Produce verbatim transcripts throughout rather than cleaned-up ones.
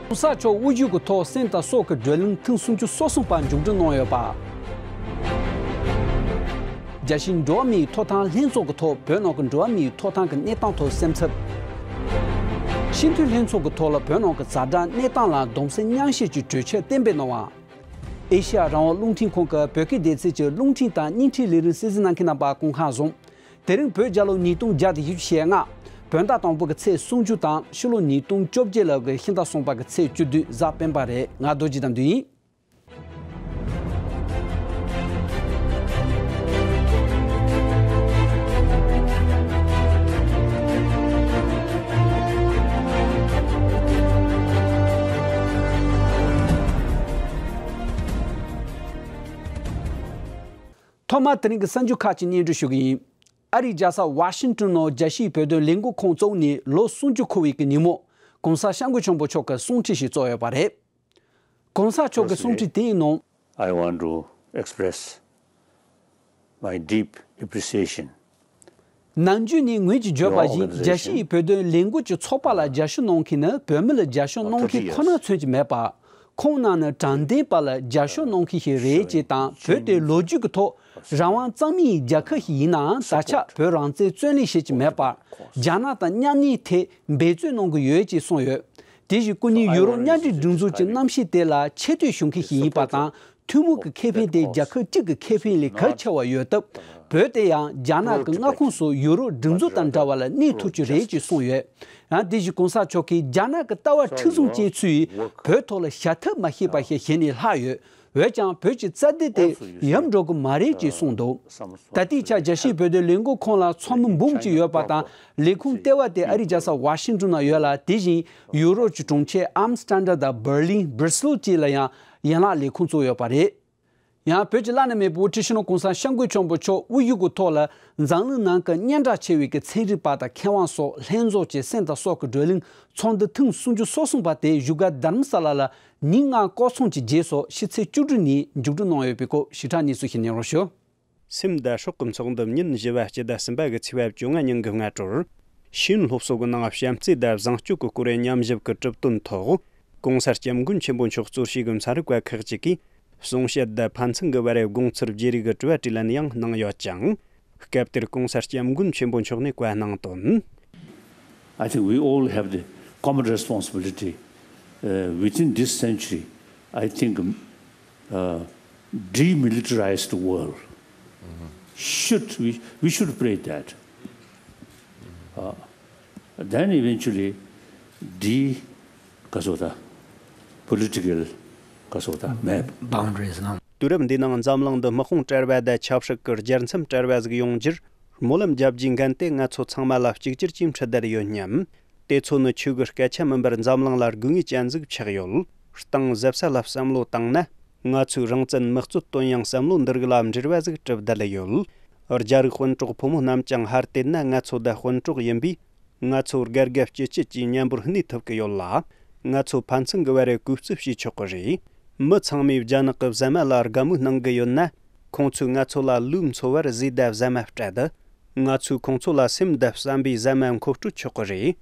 གོང་ས་མཆོག་དབུ་བཞུགས་ཀྱི་ཐོག་གསན་དང་གསོལ་གྱི་བགྲོ་གླེང་ཐེངས་སུམ་ཅུ་སོ་གསུམ་པ་མཇུག་སྒྲིལ་གནང་ཡོད་པ། རྒྱལ་སྤྱིའི་འགྲོ་བ་མིའི་ཐོབ་ཐང་ལྷན་ཚོགས་ཀྱི་ཐོག་བོད་ནང་གི་འགྲོ་བ་མིའི་ཐོབ་ཐང་གི་གནས་སྟངས་ཐོག་གསན་ཚུལ། སྤྱི་འཐུས་ལྷན་ཚོགས་ཀྱི་ཐོག་ལ་བོད་ནང་གི་ཛ་དྲག་གནས་སྟངས་ལ་གདུང་སེམས་མཉམ་སྐྱེད་ཀྱི་གྲོས་ཆོད་གཏན་འབེབས་གནང་བ། ཨེ་ཤེ་ཡ་རང་དབང་རླུང་འཕྲིན་ཁང་གི་བོད་སྐད་སྡེ་ཚན་གྱི་རླུང་འཕྲིན་དང་བརྙན་འཕྲིན་ལས་རིམ་གསན་གཟིགས་གནང་མཁན་རྣམ་པ་སྐུ་ཁམས་བཟང་། དེ་རིང་བོད་རྒྱལ་ལོ་ཉིས་སྟོང་བརྒྱ་དང་བཞི་བཅུ་ཞེ་ལྔ། བོད་ཟླ་དང་པོ་གི་ཚེས་སུམ་ཅུ་དང་ཕྱི་ལོ་ཉིས་སྟོང་བཅོ་བརྒྱད་ལོ་གི་ཕྱི་ཟླ་གསུམ་པ་གི་ཚེས་བཅུ་བདུན་གཟའ་སྤེན་པ་རེད། ང་རྡོ་རྗེ་དམ་དུ་ཡིན། ཐོག་མར་དེ་རིང་གི་གསར་འགྱུར་ཁག་ཅིག་སྙན་སྒྲོན་ཞུ་གི་ཡིན། ཨ་རིའི་རྒྱལ་ས་ཝ་ཤིང་ཏོན་ནང་རྒྱལ་སྤྱིའི་བོད་དོན་ལས་འགུལ་ཁང་བཙུགས་ནས་ལོ་སུམ་ཅུ་འཁོར་བའི་གི་ཉིན་མོ། ྋགོང་ས་ྋསྐྱབས་མགོན་ཆེན་པོ་མཆོག་གིས་གསུང་འཕྲིན་ཞིག་བསྩལ་ཡོད་པ་རེད། ྋགོང་ས་མཆོག་གི་གསུང་འཕྲིན་དེའི་ནང་། I want to express my deep appreciation. ནམ་རྒྱུན་ནས་ངོས་ཀྱིས་བརྗོད་པ་བཞིན། རྒྱལ་སྤྱིའི་བོད་དོན་ལས་འགུལ་གྱི་ཚོགས་པ་ལ་རྒྱབ་སྐྱོར་གནང་མཁན་ནི་བོད་མི་ལ་རྒྱབ་སྐྱོར་གནང་མཁན་ཁོ་ན་མཚོན་གྱི་མེད་པར། ཁོང་རྣམས་ནི་དྲང་བདེན་པ་ལ་རྒྱབ་སྐྱོར་གནང་མཁན་ཞིག་རེད་ཅེས་དང་། བོད་དེ་ལོ་རྒྱུས་ཀྱི་ཐོག་རང་དབང་གཙང་མའི་རྒྱལ་ཁབ་ཞིག་ཡིན་ནའང་། ད་ཆ་བོད་རང་བཙན་རྩོད་ལེན་བྱེད་ཀྱི་མེད་པར། རྒྱ་ནག་དང་མཉམ་གནས་ཐད་འབད་བརྩོན་གནང་གི་ཡོད་ཅེས་གསུངས་ཡོད། དེ་བཞིན་སྐུ་ཉིད་ཡུ་རོབ་མཉམ་འབྲེལ་སྒྲིག་འཛུགས་ཀྱི་གནམ་གཤིས་དེ་ལ་ཆེ་བསྟོད་ཞུ་མཁན་ཞིག་ཡིན་པ་དང་། ཐུན་མོང་གི་ཁེ་ཕན་དེ་རྒྱལ་ཁབ་གཅིག་གི་ཁེ་ཕན་ལས་གལ་ཆེ་བ་ཡོད་སྟབས། བོད་དེ་ཡང་རྒྱ་ནག་གི་མངའ་ཁོངས་སུ་ཡུ་རོབ་སྒྲིག་འཛུགས་དང་འདྲ་བ་ལ་གནས་ཐུབ་རྒྱུ་རེད་ཅེས་གསུངས་ཡོད། ཡང་དེ་བཞིན་གོང་ས་མཆོག་གིས། རྒྱ་ནག་གི་ལྟ་བ་མཁྲེགས་བཟུང་ཅན་ཚོས་བོད་ཐོག་ལ་བྱ་ཐབས་མ་ཤེས་པ་ཞིག་བྱས་ནས་ལྷག་ཡོད། འོན་ཀྱང་བོད་ཀྱི་རྩ་དོན་དེ་ཡལ་འགྲོ་གི་མ་རེད་ཅེས་གསུངས་འདུག། ད་ལྟའི་ཆར་རྒྱལ་སྤྱིའི་བོད་དོན་ལས་འགུལ་ཁང་ལ་ཚོགས་མི་འབུམ་གཅིག་ཡོད་པ་དང་། ལས་ཁུངས་ལྟེ་བ་དེ་ཨ་རིའི་རྒྱལ་ས་ཝ་ཤིང་ཏོན་ན་ཡོད་ལ། དེ་བཞིན་ཡུ་རོབ་ཀྱི་གྲོང་ཁྱེར་ཨམ་སི་ཏྲ་དང་། འབར་ལིན། སྦར་སིལ་བཅས་ལ་ཡང་ཡན་ལག་ལས་ཁུངས་བཙུགས་ཡོད་པ་རེད། ཡང་བོད་ཀྱི་བླ་ན་མེད་པའི་དབུ་ཁྲིད་སྤྱི་ནོར་གོང་ས་སྐྱབས་མགོན་ཆེན་པོ་མཆོག་དབུ་བཞུགས་ཀྱི་ཐོག་ལ། འཛམ་གླིང་ནང་གི་སྙན་གྲགས་ཆེ་བའི་གི་ཚན་རིག་པ་དང་མཁས་དབང་སོགས་ལྷན་འཛོམས་ཀྱིས་གསན་དང་གསོལ་གྱི་བགྲོ་གླེང་ཚོགས་འདུ་ཐེངས་སུམ་ཅུ་སོ་གསུམ་པ་དེ་བཞུགས་སྒར་དྷརྨ་ས་ལ་ལ་ཉིན་ལྔ་སྐོར་ཚོགས་ཀྱི་རྗེས་སུ་ཕྱི་ཚེས་བཅུ་དྲུག་ཉིན་མཇུག་སྒྲིལ་གནང་ཡོད་པའི་སྐོར་ཞིབ་ཕྲ་གནས་ཚུལ་ཞིག་སྙན་རོགས་ཞུ། སེམས་དང་སྲོག་གི་ཚོགས་འདུ་ཉིན་བཞི་པ་སྤྱི་ཟླ་གསུམ་པ་གི་ཚེས་པ་བཅོ་ལྔ་ཉིན་གྱི་སྔ་དྲོར། ཤེས་ཡོན་སློབ་གསོ་གི་ནང་བྱམས་བརྩེ་དང་བཟང་སྤྱོད་ཀྱི་སྐོར་ཉམས་ཞིབ་ཀྱི་གྲུབ་དོན་ཐོག ྋགོང་ས་ྋསྐྱབས་མགོན་ཆེན་པོ་མཆོག་གཙོས་པའི་གི་ཚན་རིག་པ་ཁག་ཅིག་གིས་གསུང་བཤད་དང་ཕན་ཚུན་གྱི་བར་དགོངས་ཚུལ་བརྗེ་རེས་ཀྱི་དྲི་བ་དྲིས་ལན་ཡང་གནང་ཡོད་ཅིང་། སྐབས་དེར་ྋགོང་ས་ྋསྐྱབས་མགོན་ཆེན་པོ་མཆོག་ནས་བཀའ་གནང་དོན། I think we all have the common responsibility, uh, within this century, I think, um, uh, demilitarized world. Should we, we should pray that. Uh, then eventually, de- ག་སོགས་དང་། པོ་ལི་ཊི་ཀལ་ག་སོགས་དང་མེད། Boundaries ནང་། དུས་རབས་འདིའི་ནང་འཛམ་གླིང་འདི་དམག་དཔུང་བྲལ་བ་དང་ཆབ་སྲིད་ཀྱི་རྒྱལ་མཚམས་བྲལ་བ་ཟིག་ཡོང་རྒྱུར་སྨོན་ལམ་རྒྱབ་རྒྱུའི་འགན་དེ་ང་ཚོ་ཚང་མ་ལ་གཅིག་གྱུར་གྱིས་འཁྲི་བསྡད་ཡོད་སྙམ། དེ་ཚོ་ནི་ཆོས་ཀྱི་སྐད་ཆ་མིན་པར་འཛམ་གླིང་ལ་དགོས་ངེས་ཅན་ཟིག་ཆགས་ཡོད། གཏིང་ཟབ་ས་ལ་བསམ་བློ་བཏང་ན། ང་ཚོས་རང་བཙན་མི་རྩོད་དོན་ཡང་བསམ་བློ་འདི་རིགས་ལ་འབྲེལ་བ་ཟིག་གྲུབ་བསྡད་ཡོད། རྒྱ་རིགས་དཔོན་གྲོགས་ཕོ་མོ་རྣམས་ཀྱང་ཧར་བལྟས་ན་ང་ཚོ་དང་དཔོན་གྲོགས་ཡིན་པས། ང་ཚོ་དགའ་དགའ་སྐྱིད་སྐྱིད་ཀྱིས་མཉམ་པོར་གནས་ཐུབ་ཀྱི་ཡོད་ལ། ང་ཚོ་ཕན་ཚུན་གྱི་བར་གུས་བརྩི་བྱེད་ཆོག་གི་རེད། མི་ཚང་མས་རྒྱ་ནག་གི་བཟའ་མ་ལ་དགའ་མོས་གནང་གི་ཡོད་ན། ཁོང་ཚོས་ང་ཚོ་ལ་ལུས་འཚོ་བར་ཟས་དང་བཟའ་མ་སྤྲད། ང་ཚོས་ཁོང་ཚོ་ལ་སེམས་དང་བསམ་པའི་ཟ་མ་མཁོ་སྤྲོད་ཆོག་གི་རེད།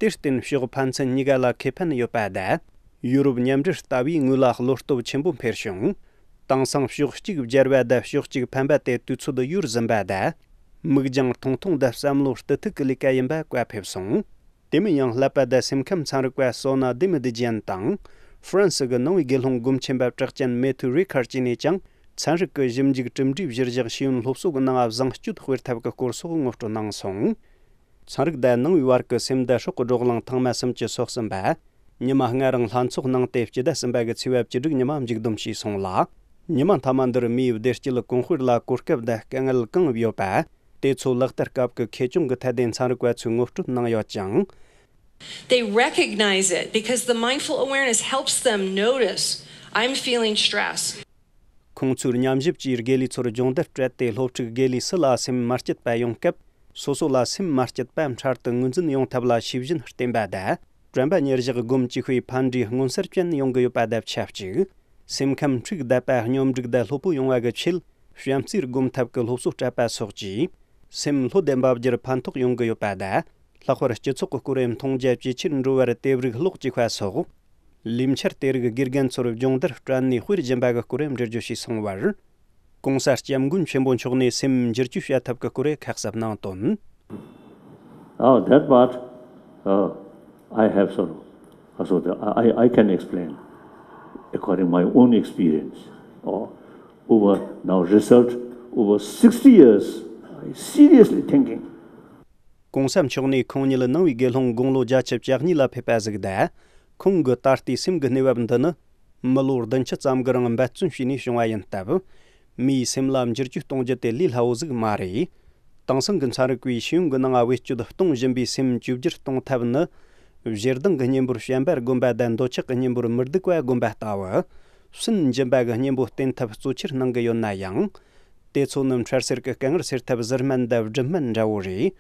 དེར་བརྟེན་ཕྱོགས་ཕན་ཚུན་གཉིས་ཀ་ལ་ཁེ་ཕན་ཡོད་པ་དང་། ཡུ་རོབ་མཉམ་འབྲེལ་ལྟ་བུའི་ངོས་ལ་བློ་སྟོབས་ཆེན་པོ་འཕེལ་བྱུང་། དེང་སང་ཕྱོགས་གཅིག་སྦྱར་བ་དང་ཕྱོགས་གཅིག་ཕམ་པ་དེ་དུས་ཚོད་ཡུལ་ཟིན་པ་དང་། མིག་རྒྱང་ཐུང་ཐུང་དང་བསམ་བློ་རྟུལ་ཐུག་གི་ལས་ཀ་ཡིན་པ་བཀའ་ཕེབས་སོང་། དེ་མིན་ཡང་ཀླད་པ་དང་སེམས་ཁམས་ཚན་རིག་པ་སོ་ན་དེ་མི་བདེ་ཅན་དང་། ཧྥ་རན་སི་གི་ནང་པའི་དགེ་སློང་སྒོམ་ཆེན་པ་གྲགས་ཅན་མེ་ཐུ་རི་ཁར་བཅས་ནས་ཀྱང་ཚན་རིག་གི་ཞིབ་འཇུག་གྲུབ་འབྲས་གཞིར་བཞག་ཤེས་ཡོན་སློབ་གསོ་གི་ནང་བཟང་སྤྱོད་སྤེལ་ཐབས་ཀྱི་སྐོར་སོགས་ངོ་སྤྲོད་གནང་སོང་། ཚན་རིག་དང་ནང་པའི་བར་གྱི་སེམས་དང་སྲོག་གི་བགྲོ་གླེང་ཐེངས་མ་སུམ་ཅུ་སོ་གསུམ་པ། ཉི་མ་ལྔ་རིང་ལྷན་ཚོགས་གནང་སྟེ་སྤྱི་ཟླ་གསུམ་པ་གི་ཚེས་པ་བཅུ་དྲུག་ཉི་མ་མཇུག་བསྡོམས་བྱས་སོང་ལ། ཉི་མ་མཐའ་མ་འདིར་མིའི་བདེ་སྐྱིད་གོང་སྤེལ་ལ་གོ་སྐབས་དང་དཀའ་ངལ་གང་ཡོད་པ། དེ་ཚོ་ལག་བསྟར་སྐབས་ཀྱི་ཁེ་གྱོང་གི་ཐད་དེ་ཚན་རིག་པ་ཚོས་ངོ་སྤྲོད་གནང་ཡོད་ཅིང་། They recognize it because the mindful awareness helps them notice, "I'm feeling stress." ཁོང་ཚོས་ཉམས་ཞིབ་ཀྱིས་དགེ་ལས་ཚོར་སྦྱོང་བརྡར་སྤྲད་དེ། སློབ་ཕྲུག་དགེ་ལས་སུ་ལ་སེམས་མ་སྐྱིད་པ་ཡོང་སྐབས། སོ་སོ་ལ་སེམས་མ་སྐྱིད་པ་འཕྲལ་དུ་ངོས་འཛིན་ཡོང་ཐབས་ལ་ཤེས་བཞིན་བསྟེན་པ་དང་། དྲན་པ་ཉེར་བཞག་སྒོམ་ཅེས་པའི་ཕན་འབྲས་མངོན་གསལ་ཅན་ཡོང་གི་ཡོད་པ་དང་ཆབས་ཅིག་སེམས་ཁམས་འཁྲུག་བསྡད་པ་སྙོམས་སྒྲིག་དང་སློབ་པོ་ཡོང་བ་གི་ཆེད། བྱམས་བརྩེར་སྒོམ་ཐབས་ཀྱི་སློབ་གསོ་སྤྲད་པ་སོགས་ཀྱིས། སེམས་ལྷོད་དེ་འབབ་རྒྱུར་ཕན་ཐོགས་ཡོང་གི་ཡོད་པ་དང་། ལྷག་པར་སྤྱི་ཚོགས་ཀྱི་སྐོར་མཐོང་རྒྱ་ཇེ་ཆེར་འགྲོ་བར་དེབ་རིགས་ཀློག་ཅེས་པ་སོགས། ལས་འཆར་དེ་རིགས་དགེ་རྒན་ཚོར་སྦྱོང་བརྡར་སྤྲད་ནས་དཔེར་སྦྱིན་པ་གི་སྐོར་འགྲེལ་བརྗོད་བྱས་སོང་བར། ༸གོང་ས་༸སྐྱབས་མགོན་ཆེན་པོ་མཆོག་ནས་སེམས་འགྱུར་བཅོས་བྱ་ཐབས་ཀྱི་སྐོར་ཁ་གསབ་གནང་དོན། Oh, that part, uh, I have sort of, uh, sort of, I, I can explain according my own experience. Oh, over now result, over sixty years, I seriously thinking. ༸གོང་ས་མཆོག་ནས་ཁོང་ཉིད་ནང་པའི་དགེ་སློང་དགུང་ལོ་བརྒྱད་ཅུ་གྱ་གཉིས་ལ་ཕེབས་པ་གཟིགས་ཏེ། ཁོང་གི་ད་ལྟའི་སེམས་ཀྱི་གནས་བབ་འདི་ནི། མི་ལོ་བདུན་ཅུ་ཙམ་གྱི་རིང་འབད་བརྩོན་བྱས་ནས་བྱུང་བ་ཡིན་སྟབས། མིའི་སེམས་ལ་འགྱུར་བཅོས་གཏོང་རྒྱུ་དེ་ལས་སླ་བོ་ཟིག་མ་རེད། དེང་སང་གི་ཚན་རིག་པས་ཤེས་ཡོན་གྱི་ནང་བེད་སྤྱོད་གཏོང་བཞིན་པའི་སེམས་བཅོས་བསྒྱུར་གཏོང་ཐབས་ནི། ཞེ་སྡང་གི་གཉེན་པོར་བྱམས་པ་བསྒོམ་པ་དང་འདོད་ཆགས་ཀྱི་གཉེན་པོར་མི་སྡུག་པ་བསྒོམ་པ་ལྟ་བུ། སུན་འབྱིན་པ་གི་གཉེན་པོ་བསྟེན་ཐབས་གཙོ་ཆེར་གནང་གི་ཡོད་ན་ཡང་། དེ་ཚོ་ནི་འཕྲལ་སེལ་གྱི་དཀའ་ངལ་སེལ་ཐབས་གཟི་སྨན་དང་སྦྲུམ་སྨན་འདྲ་བོ་རེད།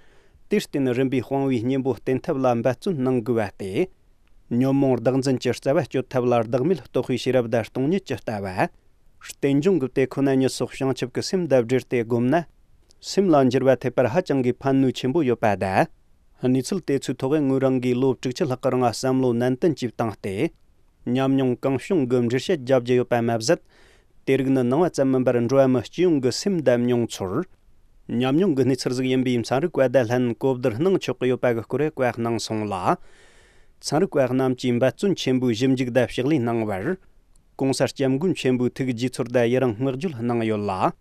དེར་བརྟེན་རིམ་པས་སྤང་བའི་གཉེན་པོ་བསྟེན་ཐབས་ལ་འབད་བརྩོན་གནང་དགོས་པ་སྟེ། ཉོན་མོངས་བདག་འཛིན་གྱི་རྩ་བ་གཅོད་ཐབས་ལ་བདག་མེད་རྟོགས་པའི་ཤེས་རབ་དང་སྟོང་ཉིད་ཀྱི་ལྟ་བ། རྟེན་འབྱུང་གི་དེ་ཁོ་ན་ཉིད་སོགས་བྱང་ཆུབ་ཀྱི་སེམས་དང་སྦྲེལ་ཏེ་བསྒོམས་ན། སེམས་ལ་འགྱུར་བ་ཐེབས་པར་ཧ་ཅང་གི་ཕན་ནུས་ཆེན་པོ་ཡོད་པ་དང་། གནས་ཚུལ་དེ་ཚོའི་ཐོག་ངོས་རང་གིས་ལོ་དྲུག་ཅུ་ལྷག་གི་རིང་བསམ་བློ་ནན་ཏན་གྱིས་བཏང་སྟེ། ཉམས་མྱོང་གང་བྱུང་གི་འགྲེལ་བཤད་བརྒྱབ་རྒྱུ་ཡོད་པ་མ་ཟད། དེ་རིགས་ནི་ནང་པ་ཙམ་མིན་པར་འགྲོ་བ་མི་སྤྱི་ཡོངས་ཀྱི་སེམས་དང་མྱོང་ཚོར། ཉམས་མྱོང་གི་གནས་ཚུལ་ཟིག་ཡིན་པས་ཚན་རིག་པ་དང་ལྷན་གོ་བསྡུར་གནང་ཆོག་གི་ཡོད་པ་གི་སྐོར་བཀའ་གནང་སོང་ལ། ཚན་རིག་པ་རྣམས་ཀྱིས་འབད་བརྩོན་ཆེན་པོས་ཞིབ་འཇུག་དང་ཕྱག་ལས་གནང་བར། ༸གོང་ས་༸སྐྱབས་མགོན་ཆེན་པོའི་ཐུགས་དགྱེས་ཚོར་དང་ཡི་རང་བསྔགས་བརྗོད་གནང་ཡོད་ལ།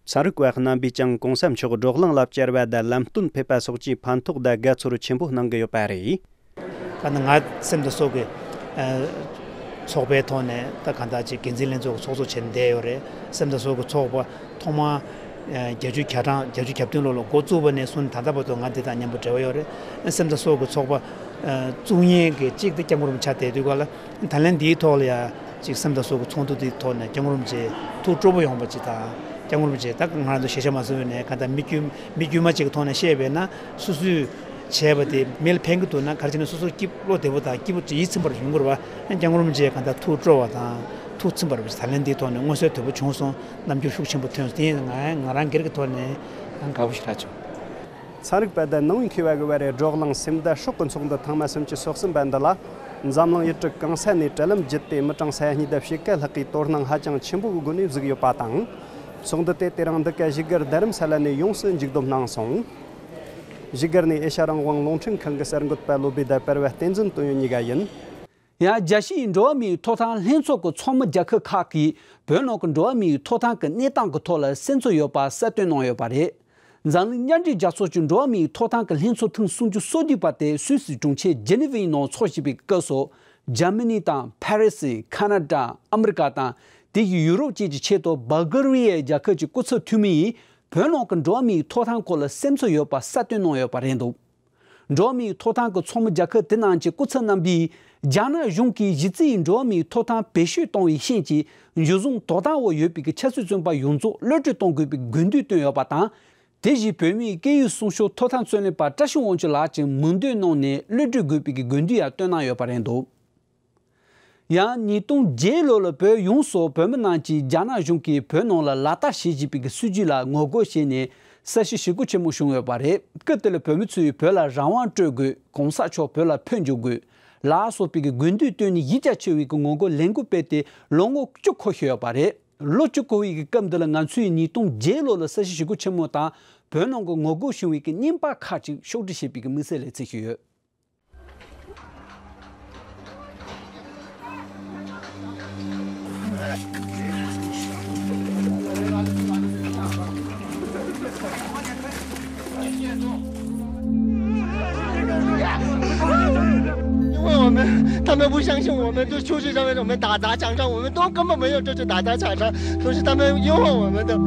ཚན་རིག་པ་རྣམ་པས་ཀྱང་༸གོང་ས་མཆོག་བགྲོ་གླེང་ལ་བཅར་བ་དང་ལམ་སྟོན་ཕེབས་པ་སོགས་ཀྱིས་ཕན་ཐོགས་དང་དགའ་ཚོར་ཆེན་པོ་གནང་གི་ཡོད་པ་རེད། ད་ནི་ང་སེམས་དང་སྲོག་གི་ཚོགས་པའི་ཐོག་ནས་ད་གང་ལྟར་ཅིག་འགན་འཛིན་ལྷན་ཚོགས་ཀྱི་ཚོགས་གཙོ་བྱས་ནས་བསྡད་ཡོད་རེད། སེམས་དང་སྲོག་གི་ཚོགས་པ་ཐོག་མར་བརྒྱད་ཅུ་གྱ་གྲངས་བརྒྱད་ཅུ་གྱ་བདུན་ལོ་ལ་འགོ་བཙུགས་པ་ནས་བཟུང་ད་ལྟ་བར་དུ་ང་འདི་དང་མཉམ་པོ་འབྲེལ་བ་ཡོད་རེད། སེམས་དང་སྲོག་གི་ཚོགས་པ་བཙུགས་མཁན་གྱི་གཅིག་དེ་སྐྱབས་མགོན་རིན་པོ་ཆེ་བསྡད་དུས་ག་ལ་ད་ལན་འདིའི་ཐོག་ལ་ཡ་ཅིག་སེམས་དང་སྲོག་གི་ཚོགས་འདུ་འདིའི་ཐོག་ནས་སྐྱབས་མགོན་རིན་པོ་ཆེ་ཐུགས་སྤྲོ་པོ་ཡོང་པ་ཅིག་དང་། སྐྱབས་མགོན་རིན་པོ་ཆེ་ད་ང་རང་ཚོ་ཤེས་བྱ་མ་བཟོས་ནས་གང་ལྟར་མི་དཀྱུས་མི་དཀྱུས་མ་ཅིག་གི་ཐོག་ནས་བཤད་པས་ན་སོ་སོས་བྱས་པ་དེ་མི་ལ་ཕན་གྱི་འདུག་ན་ག་རེ་བྱས་ན་སོ་སོ་སྐྱིད་བློ་བདེ་པོ་དང་སྐྱིད་པོ་ཡིད་ཚིམ་པར་ཡོང་དགོས་རེད་བ། སྐྱབས་མགོན་རིན་པོ་ཆེ་གང་ལྟར་ཐུགས་སྤྲོ་བ་དང་ཐུགས་ཚིམ་པར་ད་ལན་འདིའི་ཐོག་ནས་མངོན་གསལ་དོད་པོ་བྱུང་སོང་། རྣམ་འགྱུར་ཤུགས་ཆེན་པོ་ཐོན་སོང་། དེ་ཡིན་ང་ང་རང་སྒེར་གྱི་ཐོག་ནས་ཡང་དགའ་པོ་ཞིག་རག་བྱུང་། ཚན་རིག་པ་དང་ནང་པའི་མཁས་པ་གི་བར་རེ་བགྲོ་གླེང་སེམས་དང་སྲོག་གི་ཚོགས་འདུ་ཐེངས་མ་སུམ་ཅུ་སོ་གསུམ་པ་འདི་ལ་འཛམ་གླིང་ཡུལ་གྲུ་གང་ས་ནས་དྲ་ལམ་བརྒྱུད་དེ་མི་གྲངས་ས་ཡ་གཉིས་དང་ཕྱེད་ཀ་ལྷག་གིས་དོ་སྣང་ཧ་ཅང་ཆེན་པོ་གི་སྒོ་ནས་གཟིགས་ཡོད་པ་དང་། ཚོགས་འདུ་དེ་དེ་རིང་འདི་ག་བཞུགས་སྒར་རྡ་རམ་ས་ལ་ནས་ཡོངས་སུ་མཇུག་བསྡོམས་གནང་སོང་། བཞུགས་སྒར་ནས་ཨེ་ཤ་རང་དབང་རླུང་འཕྲིན་ཁང་གི་གསར་འགོད་པ་བློ་བྷེ་དང་པར་བ་བསྟན་འཛིན་དོན་ཡོད་གཉིས་ཀ་ཡིན། ཡང་རྒྱལ་སྤྱིའི་འགྲོ་བ་མིའི་ཐོབ་ཐང་ལྷན་ཚོགས་ཀྱི་ཚོགས་མི་རྒྱལ་ཁབ་ཁག་གིས་བོད་ནང་གི་འགྲོ་བ་མིའི་ཐོབ་ཐང་གི་གནས་སྟངས་ཀྱི་ཐོག་ལ་སེམས་ཚོར་ཡོད་པ་གསལ་སྟོན་གནང་ཡོད་པ་རེད། འཛམ་གླིང་མཉམ་འབྲེལ་རྒྱལ་ཚོགས་ཀྱི་འགྲོ་བ་མིའི་ཐོབ་ཐང་གི་ལྷན་ཚོགས་ཐེངས་སུམ་ཅུ་སོ་བརྒྱད་པ་དེ་སུད་སི་གྲོང་ཁྱེར་ཇེ་ནི་ཝའི་ནང་འཚོགས་བཞིན་པའི་སྐབས་སུ། འཇར་མ་ནི་དང་ཕ་རི་སི། ཁ་ན་ཌ། ཨ་མི་རི་ཀ་དང་དེ་བཞིན་ཡུ་རོབ་བཅས་ཀྱི་ཆེད་དུ་སྦལ་གྷ་རི་ཡའི་རྒྱལ་ཁབ་ཀྱི་སྐུ་ཚབ་འཐུས་མི་ཡིས་བོད་ནང་གི་འགྲོ་བ་མིའི་ཐོབ་ཐང་སྐོར་ལ་སེམས་ཚོར་ཡོད་པ་གསལ་སྟོན་གནང་ཡོད་པ་རེད་འདུག་འགྲོ་བ་མིའི་ཐོབ་ཐང་གི་ཚོགས་མི་རྒྱལ་ཁབ་དེ་ནང་གི་སྐུ་ཚབ་རྣམ་པས་རྒྱ་ནག་གཞུང་གིས་གཞི་རྩའི་འགྲོ་བ་མིའི་ཐོབ་ཐང་བེད་སྤྱོད་གཏོང་བའི་རྐྱེན་གྱིས་འཇུ་བཟུང་དོ་དམ་འོག་ཡོད་པའི་ཆབ་སྲིད་བཙོན་པ་ཡོངས་རྫོགས་གློད་གྲོལ་གཏོང་དགོས་པའི་དགོས་འདུན་བཏོན་ཡོད་པ་དང་། དེ་བཞིན་བོད་མིའི་སྐད་ཡིག་སྲུང་སྐྱོབ་ཐོབ་ཐང་རྩོད་ལེན་པ་བཀྲ་ཤིས་དབང་ཕྱུག་ལགས་ཀྱིས་མིང་འདོན་གནང་ནས་གློད་གྲོལ་དགོས་པའི་དགོས་འདུན་ཡང་བཏོན་གནང་ཡོད་པ་རེད་འདུག་ཡང་ཉིས་སྟོང་བརྒྱད་ལོ་ལ་བོད་ཡོངས་སུ་བོད་མི་རྣམས་ཀྱིས་རྒྱ་ནག་གཞུང་གིས་བོད་ནང་ལ་ལག་བསྟར་བྱེད་བཞིན་པའི་སྲིད་ཇུས་ལ་ངོ་རྒོལ་བྱས་ནས་ས་བྱི་ཞི་རྒོལ་ཆེན་མོ་བྱུང་ཡོད་པ་རེད། སྐབས་དེ་ལ་བོད་མི་ཚོས་བོད་ལ་རང་དབང་སྤྲོད་དགོས། གོང་ས་མཆོག་བོད་ལ་ཕེབས་འབྱོར་དགོས། ལ་སོགས་པའི་དགོས་འདུན་བཏོན་ནས་ཡིད་རྒྱ་ཆེ་བའི་ངོ་རྒོལ་ལས་འགུལ་སྤེལ་ཏེ་ལོ་ངོ་བཅུ་འཁོར་བཞིན་ཡོད་པ་རེད། ལོ་བཅུ་འཁོར་བའི་སྐབས་འདི་ལ་ང་ཚོས་ཉིས་སྟོང་བརྒྱད་ལོ་ལ་ས་བྱི་ཞི་རྒོལ་ཆེན་མོ་དང་བོད་ནང་གི་ངོ་རྒོལ་བྱུང་བའི་རྙིང་པ་ཁག་ཅིག་ཕྱོགས་སྒྲིག་བྱས་པའི་དམིགས་བསལ་ལེ་ཚན་ཞིག་ཡོད། 因为我们，他们不相信我们，都出去上面我们打砸抢占，我们都根本没有这去打砸抢占，都是他们冤枉我们的。 ད་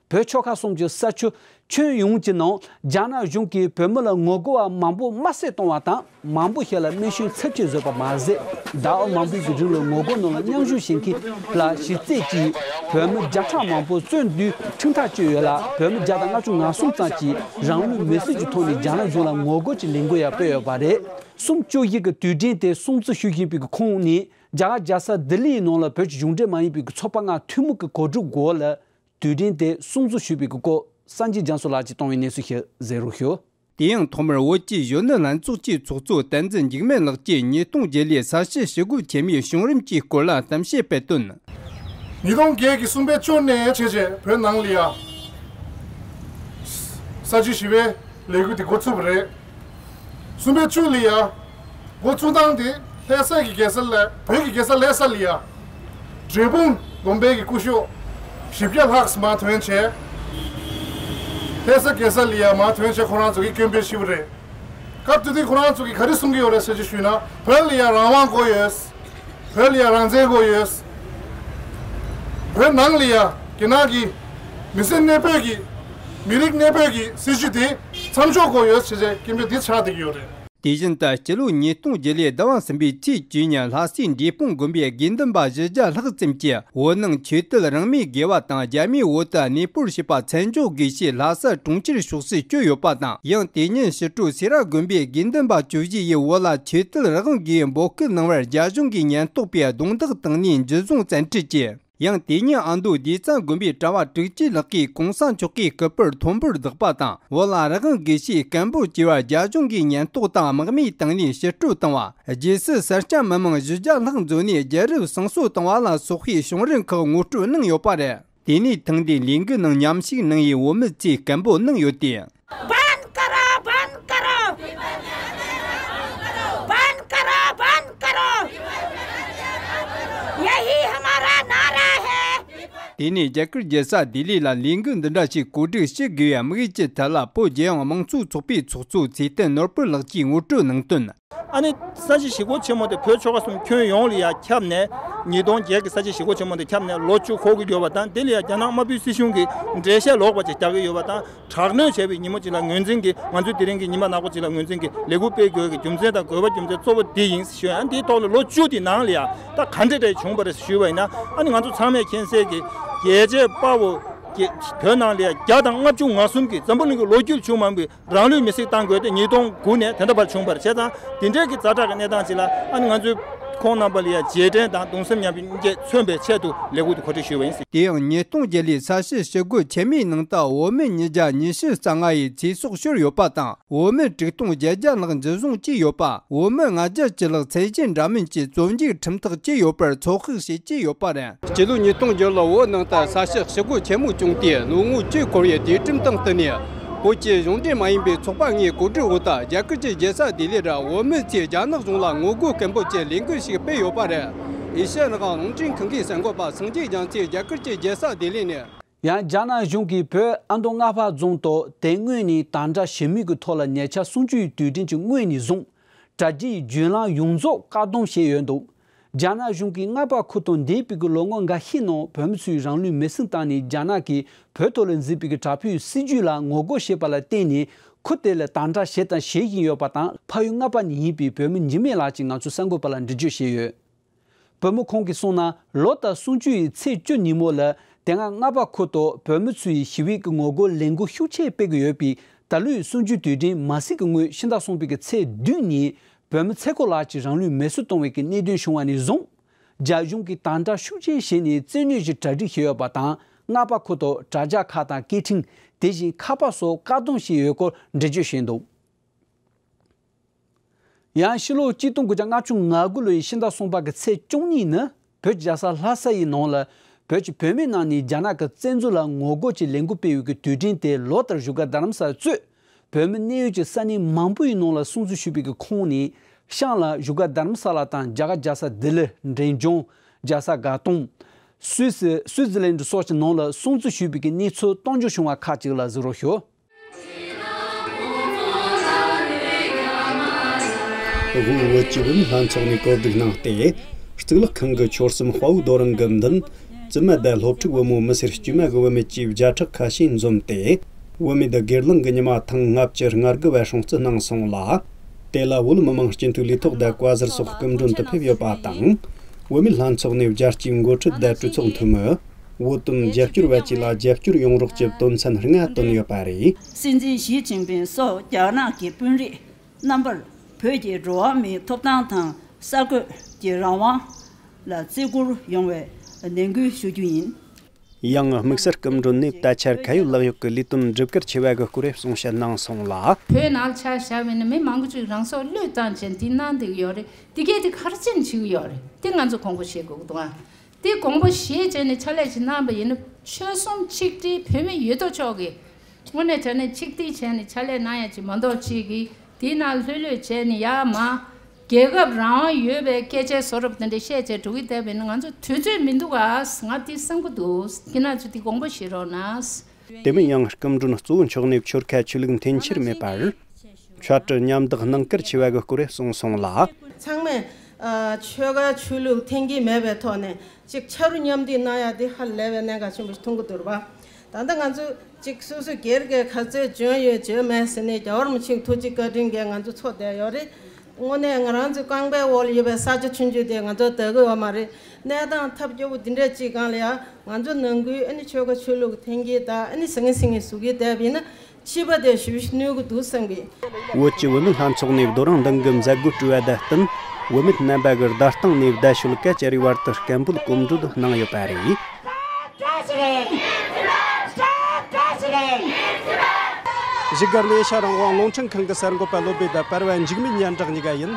བོད་ཆོལ་ཁ་གསུམ་གྱི་ས་ཆ་ཁྱོན་ཡོངས་ཀྱི་ནང་རྒྱ་ནག་གཞུང་གིས་བོད་མི་ལ་ངོ་རྒོལ་བ་མང་པོ་དམར་གསོད་བཏང་བ་དང་། མང་པོ་ཞིག་ལ་རྨས་སྐྱོན་ཚབས་ཆེ་བཟོས་པ་མ་ཟད། ཟླ་བ་མང་པོའི་གི་རིང་ལ་ངོ་རྒོལ་ནང་ལ་མཉམ་ཞུགས་བྱེད་མཁན་ལ་གཞི་རྩའི་གཅིག་བོད་མི་བརྒྱ་ཕྲག་མང་པོ་བཙོན་དུ་ཁྲིམས་ཐག་གཅོད་ཡོད་ལ། བོད་མི་བརྒྱ་དང་ལྔ་བཅུ་ང་གསུམ་ཙམ་གྱིས་རང་ལུས་མེར་སྲེག་གི་ཐོག་ནས་རྒྱ་ནག་གཞུང་ལ་ངོ་རྒོལ་གྱི་ལས་འགུལ་ཡང་སྤེལ་ཡོད་པ་རེད། གསུམ་བཅུ་བཞི་གི་དུས་དྲན་དེ་སྲུང་བརྩི་ཞུ་བཞིན་པའི་གི་ཁོངས་ནས། རྒྱ་གར་རྒྱལ་ས་ལྡི་ལིའི་ནང་ལ་བོད་ཀྱི་གཞུང་འབྲེལ་མ་ཡིན་པའི་གི་ཚོགས་པ་ལྔ་ཐུན་མོང་གི་གོ་སྒྲིག་འོག་ལ་དུས་དྲན་དེ་སྲུང་བརྩི་ཞུས་པའི་གི་སྐོར་སངས་རྒྱས་རྒྱ་མཚོ་ལགས་ཀྱིས་བཏང་བའི་གནས་ཚུལ་ཞིག་གཟིགས་རོགས་ཞུ། དེ་ཡང་ཐོག་མར་བོད་ཀྱི་གཞོན་ནུ་ལྷན་ཚོགས་ཀྱི་ཚོགས་གཙོ་བསྟན་འཛིན་འཇིགས་མེད་ལགས་ཀྱིས་ཉིས་སྟོང་བརྒྱད་ལོའི་ས་བྱི་ཞི་རྒོལ་ཆེན་མོའི་བྱུང་རིམ་གྱི་སྐོར་ལ་གཏམ་བཤད་སྤེལ་དོན། ཉིས་སྟོང་བརྒྱད་ཀྱི་གསུམ་པའི་བཅུ་ནས་བྱས་རྗེས་བོད་ནང་ལ་ཡ་ས་བྱི་ཞི་བའི་ལས་འགུལ་དེ་འགོ་ཚུགས་པ་རེད། གསུམ་པའི་བཅུ་ལ་ཡ། འགོ་ཚུགས་སྟངས་དེ་ལྷ་ས་གི་རྒྱལ་ས་ལ། བོད་ཀྱི་རྒྱལ་ས་ལྷ་ས་ལ་ཡ། འབྲས་སྤུངས་དགོན་པའི་གི་སྐུ་ཞབས་བཞི་བརྒྱ་ལྷག་མར་ཐོན་བྱས། ལྷ་ས་རྒྱལ་ས་ལ་ཡ་མར་ཐོན་བྱས་ཁོ་རང་ཚོ་གི་སྐད་འབོད་ཞུས་པ་རེད། སྐབས་དེ་དུས་ཁོ་རང་ཚོ་གིས་ག་རེ་གསུང་གི་ཡོད་རེད་ཟེར་ཅིག་ཞུས་ན། བོད་ལ་ཡ་རང་དབང་དགོས་ཡོད། བོད་ལ་ཡ་རང་བཙན་དགོས་ཡོད། བོད་ནང་ལ་ཡ་རྒྱ་ནག་གི་མི་སེར་གནས་སྤོས་ཀྱི་མི་རིགས་གནས་སྤོས་ཀྱི་སྲིད་བྱུས་དེ་མཚམས་འཇོག་དགོས་ཡོད་ཟེར་བྱས་སྐད་འབོད་འདི་ཆགས་བསྡད་ཀྱི་ཡོད་རེད། དེ་བཞིན་དུ་སྤྱི་ལོ་ཉིས་སྟོང་བརྒྱད་ལོའི་ཟླ་བ་གསུམ་པའི་ཚེས་བཅུ་ཉིན་ལྷ་སའི་འབྲས་སྤུངས་དགོན་པའི་དགེ་འདུན་པ་བཞི་བརྒྱ་ལྷག་ཙམ་གྱིས་བོད་ནང་ཆོས་དད་རང་མོས་དགེ་བ་དང་རྒྱ་མིའི་འོག་ཏུ་གནས་སྤོར་བྱས་པ་མཚམས་འཇོག་དགོས་ཞེས་ལྷ་ས་གྲོང་ཁྱེར་ཕྱོགས་སུ་བསྐྱོད་ཡོད་པ་དང་། ཡང་དེ་ཉིན་ཕྱི་དྲོ་སེ་ར་དགོན་པའི་དགེ་འདུན་པ་བཅུ་བཞི་ཡིས་བོད་ལ་ཆོས་དད་རང་དབང་དགོས་འབོད་སྐུལ་གནང་བར་རྒྱ་གཞུང་གིས་ཉེན་རྟོག་པས་རྡུང་རྡེག་བཏང་ནས་འཇུ་བཟུང་བཙན་ཁྲིད་བྱས། ཡང་དེ་ཉིན་ཨ་མདོ་སྡེ་ཚན་དགོན་པའི་གྲྭ་བ་དྲུག་ཅུ་ལྷག་གིས་གོང་ས་མཆོག་གི་སྐུ་པར་མཐོན་པོར་བརྡེགས་པ་དང་། བོད་ལ་རང་དབང་དགོས་ཞེས་སྐད་འབོད་བྱས་པར་རྒྱ་གཞུང་གིས་ཉེན་རྟོག་དང་དམག་མི་བཏང་ནས་ཕྱིར་སྤྲོད་བཏང་བ། རྗེས་སུ་སེར་སྐྱ་མི་མང་བཞི་བརྒྱ་ལྷག་འཛོམས་ནས་རྒྱལ་རབས་སྲུང་སྐྱོབ་བཏང་བ་ལ་སོགས་པའི་བྱུང་རིམ་ཁག་ངོ་སྤྲོད་གནང་ཡོད་པ་རེད། དེ་ནས་ཐེངས་འདིའི་ལས་འགུལ་ནང་མཉམ་ཞུགས་གནང་བའི་བོད་མི་ཚོས་སྐད་འབོད་གནང་ཡོད་དེ། बंद करो, बंद करो। बंद करो, बंद करो। यही हमारा नारा है। དེ་ནས་རྒྱ་གར་རྒྱལ་ས་ལྡི་ལི་ལ་ལས་འགུལ་འདི་འདྲ་ཞིག་གོ་སྒྲིག་བྱེད་དགོས་པའི་དམིགས་ཡུལ་གྱི་ཐད་ལ་བོད་རྒྱལ་ཡོངས་དམངས་གཙོའི་ཚོགས་པའི་ཚོགས་གཙོ་ཚེ་བརྟན་ནོར་བུ་ལགས་ཀྱིས་ངོ་སྤྲོད་གནང་དོན། ཨ་ནི་ས་བྱི་ཞི་རྒོལ་ཆེན་མོ་དེ་བོད་ཆོལ་ཁ་གསུམ་ཁྱོན་ཡོངས་ལ་ཡ་ཁྱབ་ནས། ཉིས་སྟོང་བརྒྱད་ཀྱི་ས་བྱི་ཞི་རྒོལ་ཆེན་མོ་དེ་ཁྱབ་ནས་ལོ་བཅུ་འཁོར་གྱི་ཡོད་པ་དང་། དེ་ལ་ཡ་རྒྱ་ནག་དམར་པོའི་སྲིད་གཞུང་གིས་འགྲེལ་བཤད་ལོག་པ་ཅིག་རྒྱག་གི་ཡོད་པ་དང་། དྲག་གནོན་བྱས་པའི་ཉིན་མོ་ཅིག་ལ་ངོས་འཛིན་གྱིས། ང་ཚོས་དེ་རིང་གི་ཉི་མ་ནག་པོ་ཅིག་ལ་ངོས་འཛིན་གྱིས་ལས་འགུལ་སྤེལ་དགོས་ཀྱི་རྒྱུ་མཚན་དང་དགོས་པ། རྒྱུ་མཚན་གཙོ་བོ་དེ་ཡིན་ཞུ་ཡ། ཨ་ནི་དེའི་ཐོག་ལ་ལོ་བཅུ་དེའི་ནང་ལ་ཡ་ད་ག་འདྲ་འདྲ་བྱུང་བ་རེད་ཞུས་པ་ཡིན་ན། ཨ་ནི་ང་ཚོ་ཚང་མས་མཁྱེན་གསལ་གྱི་རྒྱལ་གཅེས་དཔའ་བོ་བོད་ནང་ལ་ཡ་བརྒྱ་དང་ལྔ་བཅུ་ང་གསུམ་གྱིས་འཛམ་བུ་གླིང་གི་ལོ་རྒྱུས་བྱུང་མ་མྱོང་བའི་རང་ལུས་མེར་སྲེག་བཏང་དགོས་ཏེ། ཉིས་སྟོང་དགུ་ནས་ད་ལྟ་བར་བྱུང་བ་རེད། བྱས་ཙང་དེ་འདྲའི་གི་ཛ་དྲག་གི་གནས་སྟངས་ཅིག་ལ། ཨ་ནི་ང་ཚོས་ཁོང་རྣམ་པ་ལ་ཡ་རྗེས་དྲན་དང་གདུང་སེམས་མཉམ་སྐྱེད་མཚོན་པའི་ཆེད་དུ་ལས་འགུལ་དེ་གོ་སྒྲིག་ཞུས་པ་ཡིན། དེ་ཡང་ཉིས་སྟོང་བརྒྱད་ལོའི་ས་བྱི་ཞི་རྒོལ་ཆེན་མོའི་ནང་དུ་བོད་མི་ཉིས་བརྒྱ་ཉི་ཤུ་རྩ་ལྔ་ཡི་ཚེ་སྲོག་ཤོར་ཡོད་པ་དང་། བོད་མི་དྲུག་སྟོང་བརྒྱད་བརྒྱ་ལྷག་འཇུ་བཟུང་བྱས་ཡོད་པ། བོད་མི་ལྔ་བརྒྱ་བཅུ་ལྷག་ཚད་གཞི་འདྲ་མིན་གྱི་བཙོན་འཇུག་ཁྲིམས་ཐག་བཅད་ཡོད་པར་ཚོད་དཔག་བྱེད་ཀྱི་ཡོད་པ་རེད། སྤྱི་ལོ་ཉིས་སྟོང་བརྒྱད་ལོར་བོད་ནང་དུ་ས་བྱི་ཞི་རྒོལ་ཆེན་མོ་བྱུང་སྟེ། ལོ་ངོ་བཅུ་འཁོར་བའི་དུས་དྲན་དང་བསྟུན་ནས། བོད་ཀྱི་གཞུང་འབྲེལ་མ་ཡིན་པའི་ཚོགས་པ་ལྔའི་གོ་སྒྲིག་འོག་ཏུ། རྒྱ་གར་གྱི་རྒྱལ་ས་ལྡི་ལི་རུ་བོད་མི་ཚོས་རྒྱ་ནག་གཞུང་ལ་ངོ་རྒོལ་སྐད་འབོད་ཀྱི་ལས་འགུལ་ཞིག་སྤེལ་ཡོད་པ་རེད། ཨེ་ཤེ་ཡ་རང་དབང་རླུང་འཕྲིན་ཁང་གི་གསར་འགོད་པ་སངས་རྒྱས་རྒྱ་མཚོས་རྒྱ་གར་གྱི་རྒྱལ་ས་ལྡི་ལི་ནས། ཡང་རྒྱ་ནག་གཞུང་གིས་བོད་ཨ་མདོ་རྔ་པ་རྫོང་དུ་དེ་སྔོན་ནས་དམ་དྲག་ཞི་མོལ་གྱི་ཐོག་ལ་ཉེ་ཆར་གསུམ་བཅུའི་དུས་དྲན་གྱི་སྔོན་ནས་བཟུང་། གྲ་སྒྲིག་བརྒྱུད་ལམ་ཡོངས་རྫོགས་བཀག་སྡོམ་བྱས་ཡོད་འདུག་རྒྱ་ནག་གཞུང་གིས་རྔ་པ་ཁུལ་དུ་འདས་པའི་གི་ལོ་ངོ་འགའ་ཤས་ནང་བོད་མི་ཚོས་རང་ལུས་མེར་སྲེག་བཏང་ནས། རྒྱ་ནག་གིས་བོད་ཐོག་ལ་འཛིན་པའི་གི་དྲག་པོའི་སྲིད་ཇུས་ལ་ངོ་རྒོལ་བྱས་པ་ལ་བརྟེན་ནས། ཁུལ་དེ་ལ་དམ་དྲག་བྱས་དང་བྱེད་བཞིན་ཡོད་པ་དང་། ཕ་ཡུལ་རྔ་པ་ནས་ཡིན་པའི་བོད་མི་འཇིགས་མེད་ལགས་ཀྱིས་ང་ཚོའི་གསར་འགོད་པ་ལ་འགྲེལ་བརྗོད་བྱས་ཡོད། བུ་མོ་ཁོང་གིས་གསུངས་ན། ལོ་ལྟར་གསུམ་བཅུའི་ཚེས་བཅུ་ཉིན་མོ་ལ་དེ་སྔ་རྔ་པ་ཁུལ་དུ་བོད་མི་ཚོས་ཞི་བའི་གི་ངོ་རྒོལ་ལས་འགུལ་ཤུགས་ཆེ་སྤེལ་གྱི་ཡོད་པས། ད་ལོའི་གསུམ་བཅུའི་དུས་དྲན་མ་ཟིན་གྱི་སྔོན། ཕྱི་ཟླ་གསུམ་པའི་གི་ཚེས་བདུན་ཉིན་བོད་མི་ཚེ་སྐོར་ལགས་ཀྱིས་རང་ལུས་མེར་སྲེག་བཏང་བའི་གི་གནད་དོན་བྱུང་བ་ནས་བཟུང་། རྒྱ་གཞུང་གིས་དམ་དྲག་ཤུགས་ཆེ་བྱས་ནས་བཙན་གནོན་གྱི་གྲ་སྒྲིག་བྱས་ཡོད་པ་དང་། རྔ་པ་ཁུལ་དུ་དྲ་རྒྱ་ཁག་དང་སྐད་འཕྲིན། དེ་བཞིན་ཁ་པར་སོགས་བཀག་སྡོམ་བྱས་ཡོད་སྐོར་འགྲེལ་བརྗོད་བྱས་འདུག་ཡང་ཕྱི་ལོ་གཅིག་སྟོང་དགུ་བརྒྱ་ལྔ་བཅུ་ང་དགུ་ལོའི་ཕྱི་ཟླ་གསུམ་པ་གི་ཚེས་བཅུ་གཉིས་ནི། བོད་ཀྱི་རྒྱལ་ས་ལྷ་ས་ཡི་ནང་ལ་བོད་ཀྱི་བུད་མེད་རྣམས་ནས་རྒྱ་ནག་གི་བཙན་འཛུལ་ལ་ངོ་རྒོལ་གྱི་ལས་འགུལ་སྤེལ་བའི་གི་དུས་དྲན་དེ་ལོ་ལྟར་བཞུགས་སྒར་རྡ་རམ་ས་ལ་གཙོས། བོད་མི་གནས་ཡུལ་གྱི་ས་གནས་མང་པོའི་ནང་ལ་སྲུང་བརྩི་ཞུས་པའི་གི་ཁོངས་ནས། ཤང་ལ་བཞུགས་སྒར་རྡ་རམ་ས་ལ་དང་། རྒྱ་གར་རྒྱལ་ས་ལྡི་ལི། འབྲས་ལྗོངས། རྒྱལ་ས་དགའ་སྟོན། སུད་སི། སུའུ་ཙི་ལན་སོགས་ཀྱི་ནང་ལ་སྲུང་བརྩི་ཞུས་པའི་གི་གནས་ཚུལ་གཏམ་བརྗོད་བྱུང་བ་ཁག་ཅིག་ལ་གཟིགས་རོགས་ཞུ། དབུས་བོད་ཀྱི་བུད་མེད་ལྷན་ཚོགས་ནས་གོ་སྒྲིག་གནང་སྟེ། གཙུག་ལག་ཁང་གི་ཆོལ་གསུམ་དཔའ་བོའི་རྡོ་རིང་གི་མདུན། བཙུན་མ་དང་སློབ་ཕྲུག་བུ་མོ་མི་སེར་དཀྱུས་མ་གི་བུད་མེད་ཀྱི་བརྒྱ་ཕྲག་ཁ་ཤས་འཛོམས་ཏེ། བུད་མེད་དང་སྒེར་ལངས་ཀྱི་ཉི་མ་ཐེངས་ལྔ་བཅུ་ང་དགུ་བ་སྲུང་བརྩི་གནང་སོང་ལ། དེ་ལ་བོད་མི་མང་སྤྱི་འཐུས་ལས་ཐོག་དང་བཀའ་ཟུར་སོགས་སྐུ་མགྲོན་དུ་ཕེབས་ཡོད་པ་དང་། བུད་མེད་ལྷན་ཚོགས་ནས་བརྒྱ་ཆའི་འགོ་ཁྲིད་དང་གྲོས་ཚོགས་འཐུས་མི། བོད་དོན་རྒྱབ་སྐྱོར་བ་བཅས་ལ་རྒྱབ་སྐྱོར་ཡོང་རོགས་ཀྱི་དོན་ཚན་ལྔ་བཏོན་ཡོད་པ་རེད། སྲིད་འཛིན་ཞི་ཅིན་ཕིང་སོགས་རྒྱ་ནག་གི་དཔོན་རིགས་རྣམ་པར་བོད་ཀྱི་འགྲོ་བ་མིའི་ཐོབ་ཐང་དང་གསར་འགོད་ཀྱི་རང་དབང་ལ་བརྩི་བཀུར་ཡོང་བའི་ནན་སྐུལ་ཞུ་རྒྱུ་ཡིན། ཡང་དམིགས་བསལ་སྐུ་མགྲོན་ནས་ད་ཆར་ཁ་ཡོད་ལག་ཡོད་ཀྱི་ལས་དོན་སྒྲུབ་སྐར་ཆེ་བ་གི་སྐོར་གསུང་བཤད་གནང་སོང་ལ། བོད་ནང་ཆ་བཞག་པ་ཡིན་ན་མི་མང་པོ་ཅིག་རང་སྲོག་བློས་བཏང་བྱས་འདི་གནང་བསྡད་ཀྱི་ཡོད་རེད། འདི་གས་དེ་ག་རེ་བྱས་ནས་བྱེད་ཀྱི་ཡོད་རེད། དེ་ང་ཚོ་དགོངས་པ་བཞེས་དགོས་ཀྱི་འདུག་ཨ། དེ་དགོངས་པ་བཞེས་བྱས་ནས་ཕྱག་ལས་ཅིག་གནང་བ་ཡིན་ན། ཆོལ་གསུམ་ཆིག་སྒྲིལ་བོད་མི་ཡོད་དོ་ཅོག་གི་དངོས་གནས་དྲང་གནས་ཆིག་སྒྲིལ་བྱས་ནས་ཕྱག་ལས་གནང་ཡ་ཅིག་མ་གཏོགས་ཅིག་གིས་དེའི་ནང་ལྷོད་ལྷོད་བྱས་ནས་ཡར་མར་རྒྱལ་ཁབ་རང་དབང་ཡོད་པའི་སྐད་ཆའི་བཟོ་འདྲ་དེ་འདྲ་བཤད་བྱས་འགྲོ་གི་བསྡད་པ་ཡིན་ན། ང་ཚོ་དུས་ཚོད་མི་འདུག་ཨ། ང་དེ་བསམ་གྱི་འདུག་ཁྱེད་རང་ཚོ་དེ་དགོངས་པ་བཞེས་རོགས་གནང་། དེ་མིན་ཡང་སྐུ་མགྲོན་གཙོ་བོ་མཆོག་ནས་ཆོལ་ཁ་ཆོས་ལུགས་འཐེན་འཁྱེར་མེད་པར། ཆོས་དད་མཉམ་བདག་གནང་བཀུར་ཆེ་བ་གི་སྐོར་གསུངས་སོང་ལ། ཚང་མས་ཨ་ཆོལ་ཁ་ཆོས་ལུགས་འཐེན་འཁྱེར་མེད་པའི་ཐོག་ནས་ཅིག་ཕྱག་རོགས་མཉམ་འདེགས་གནང་ཡ་དེ་ཧ་ལས་པའི་གནད་འགག་ཆེན་པོ་ཞིག་མཐོང་གི་འདུག་རེད་པ། ད་ལྟ་ང་ཚོ་ཅིག་སོ་སོ་སྒེར་གྱི་ག་ཚོད་འཇོན་ཡོད་འཇོན་མེད་ཟེར་ནས་རྒྱལ་བ་རིན་པོ་ཆེའི་ཐུགས་རྗེ་བཀའ་དྲིན་གྱིས་ང་ཚོ་འཚོ་བསྡད་ཡོད་རེད། དངོས་གནས་ང་རང་ཚོའི་རྐང་པའི་འོག་ལ་ཡོད་པའི་ས་ཆ་ཆུང་ཆུང་དེ་ང་ཚོ་དགའ་གི་ཡོད་མ་རེད། གནས་སྟངས་ཐབས་སྐྱོ་པོ་འདི་འདྲ་ཅིག་སྒང་ལ་ཡ། ང་ཚོ་ནང་ཁུལ་ཨ་ནི་ཆོལ་ཁ་ཆོས་ལུགས་འཐེན་འཁྱེར་དང་ཨ་ནི་ཟང་ངེ་ཟིང་ངེ་བཟོ་གི་བསྡད་པ་ཡིན་ན། ཕྱི་པ་དེ་ཞེ་པོ་གནོད་ཀྱི་འདུག་བསམ་གི། བོད་ཀྱི་བུད་མེད་ལྷན་ཚོགས་ནས་རྡོ་རིང་གདན་གྱི་མཛད་སྒོ་གྲོལ་བ་དང་བསྟུན། བུད་མེད་རྣམ་པ་གིས་རྡ་སྟེང་ནས་རྡ་ཤོད་སྐད་ཅེ་རིའི་བར་དུ་སྐད་འབོད་གོམ་བགྲོད་གནང་ཡོད་པ་རེད། བཞུགས་སྒར་ལས་ཤ་རང་དབང་རླུང་འཕྲིན་ཁང་གི་གསར་འགོད་པ་བློ་བྷེ་དང་པར་བ་འཇིགས་མེད་སྙན་གྲགས་གཉིས་ཀ་ཡིན།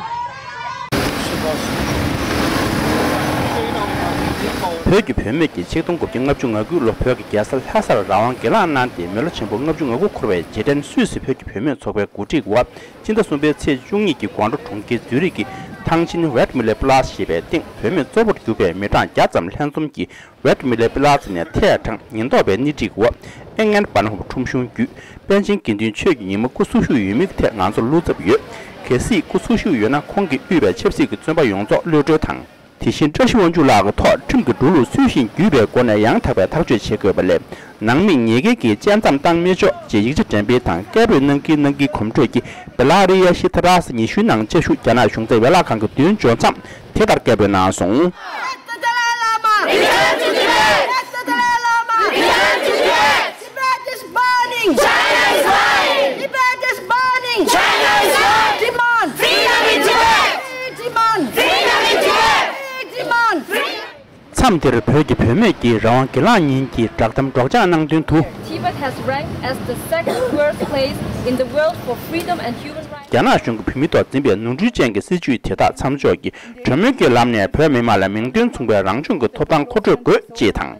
བོད་ཀྱི་བུད་མེད་ཀྱིས་ཆིག་སྟོང་དགུ་བརྒྱ་ལྔ་བཅུ་ང་དགུ་ལོ་བོད་ཀྱི་རྒྱལ་ས་ལྷ་སར་རང་དབང་སྒེར་ལངས་གནང་སྟེ་མི་ལོ་ཆེན་པོ་ལྔ་བཅུ་ང་དགུ་འཁོར་བའི་རྗེས་དྲན་སུད་སི་བོད་ཀྱི་བུད་མེད་ཚོགས་པའི་གོ་སྒྲིག་འོག་སྤྱི་ཟླ་གསུམ་པའི་ཚེས་བཅུ་གཉིས་ཀྱི་ཀོང་ཀྲོ་གྲོང་ཁྱེར་ཛུ་རིག་གི་ཐང་ཆེན་ཝེད་མི་ལེ་པི་ལཱ་སི་ཞེས་པའི་སྟེང་བུད་མེད་གཙོ་བོར་གྱུར་པའི་མི་གྲངས་བརྒྱ་ཙམ་ལྷན་འཛོམས་ཀྱིས། ཝེད་མི་ལེ་པི་ལཱ་ཙི་ནས་ཐད་དྲངས་ཉེན་རྟོག་པའི་སྣེ་ཁྲིད་འོག་ཨེང་ཨེན་པ་ནོབ་ཁྲོམ་གཞུང་བརྒྱུད་པཎ་ཆེན་དགེ་འདུན་ཆོས་ཀྱི་ཉིན་མོ་སྐུ་འཚོ་བཞུགས་ཡོད་མིན་གྱི་ཐད་ང་ཚོར་བློ་འཚབ་ཡོད། གལ་སྲིད་སྐུ་འཚོ་བཞུགས་ཡོད་ན་ཁོང་གིས་དབུས་པའི་ཆབ་སྲིད་ཀྱི་བཙོན་པ་ཡོངས་རྫོགས་གློད་གྲོལ་དང་། དེ་བཞིན་བཀྲ་ཤིས་དབང་ཕྱུག་ལགས་ཀྱི་ཐོག་ཁྲིམས་ཀྱི་འགྲོ་ལུགས་ཚུལ་བཞིན་བརྒྱུད་པའི་སྒོ་ནས་ཡང་དག་པའི་ཐག་གཅོད་བྱེད་དགོས་པ་ལས། ནང་མི་ཉེས་འགེལ་གྱིས་དཔྱད་མཚམས་བཏང་མི་ཆོག་ཅེས་ཡིག་ཆ་འགྲེམས་སྤེལ་དང་སྐད་འབོད་གནང་གིན་གནང་གིན་གོམ་བགྲོད་ཀྱིས་བེ་ལ་རི་ཡ་ཤི་ཐ་ར་སི་ཉི་ཤུའི་ནང་བཅའ་བཞུགས་རྒྱ་ནག་གཞུང་ཚབ་ཡན་ལག་ཁང་གི་མདུན་འབྱོར་མཚམས་དེ་ལྟར་སྐད་འབོད་གནང་སོང་། Let the Dalai Lama! Return to Tibet! Let the Dalai Lama! Return to Tibet! Tibet is burning! China is lying! Tibet is burning! China is lying! Demand! Freedom in Tibet! Demand! Freedom in Tibet! Demand! Freedom! མཚམས་དེར་བོད་ཀྱི་བུད་མེད་ཀྱིས་རང་དབང་སྒེར་ལངས་ཉིན་གྱི་བསྒྲགས་གཏམ་སྒྲོག་སྦྱང་གནང་དོན་དུ། Tibet has ranked as the second worst place in the world for freedom and human rights. རྒྱ་ནག་གཞུང་གིས་བོད་མིའི་ཐོག་འཛིན་པའི་ནོར་འཁྲུལ་ཅན་གྱི་སྲིད་བྱུས་དེ་དག་མཚམས་འཇོག་གིས་གྲོས་མོལ་གྱི་ལམ་ནས་བོད་མི་མང་ལ་མིང་དོན་མཚུངས་པའི་རང་སྐྱོང་གི་ཐོབ་ཐང་མཁོ་སྤྲོད་དགོས་ཅེས་དང་།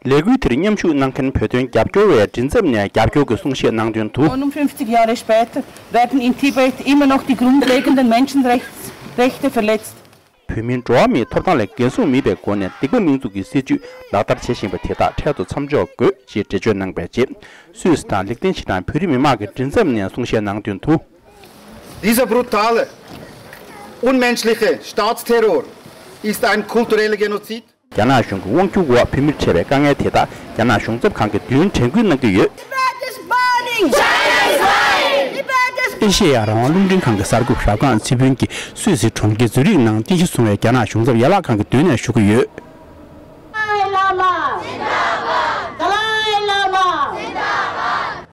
ལས་འགུལ་དེར་མཉམ་ཞུགས་གནང་མཁན་བོད་དོན་རྒྱབ་སྐྱོར་བའི་མགྲིན་ཚབ་ནས་རྒྱབ་སྐྱོར་གྱི་གསུང་བཤད་གནང་དོན་དུ། Einundfünfzig Jahre später werden in Tibet immer noch die grundlegenden Menschenrechte verletzt. བོད་མིའི་འགྲོ་བ་མིའི་ཐོབ་ཐང་ལ་འགན་སྲུང་མེད་པའི་སྒོ་ནས་སྡིག་པ་མི་འཛུགས་ཀྱི་སྲིད་བྱུས་ལག་བསྟར་བྱེད་བཞིན་པ་དེ་དག་འཕྲལ་དུ་མཚམས་འཇོག་དགོས་ཞེས་འགྲེལ་བརྗོད་གནང་པའི་རྗེས། སུད་སི་དང་ལིག་ཏེན་ཤི་ཊན་བོད་རིགས་མི་མང་གི་མགྲིན་ཚབ་ནས་གསུང་བཤད་གནང་དོན་དུ། Dieser brutale, unmenschliche Staatsterror ist ein kultureller Genozid. རྒྱ་ནག་གཞུང་གི་དབང་སྒྱུར་འོག་བོད་མིར་འཕྲད་པའི་དཀའ་ངལ་དེ་དག་རྒྱ་ནག་གཞུང་ཚབ་ཁང་གི་མདུན་དྲན་སྐུལ་གནང་གི་ཡོད། Tibet is burning! China is lying! Tibet is ཨེ་ཤེ་ཡ་རང་དབང་རླུང་འཕྲིན་ཁང་གི་གསར་འགོད་ཞབས་ཁང་ཚེ་ཕུན་གྱིས་སུད་སི་གྲོང་ཁྱེར་ཛུ་རིག་ནང་རྟེན་གཞི་བཟུང་བའི་རྒྱ་ནག་གཞུང་ཚབ་ཡན་ལག་ཁང་གི་མདུན་ནས་ཞུ་གི་ཡོད། Dalai Lama! Dalai Lama!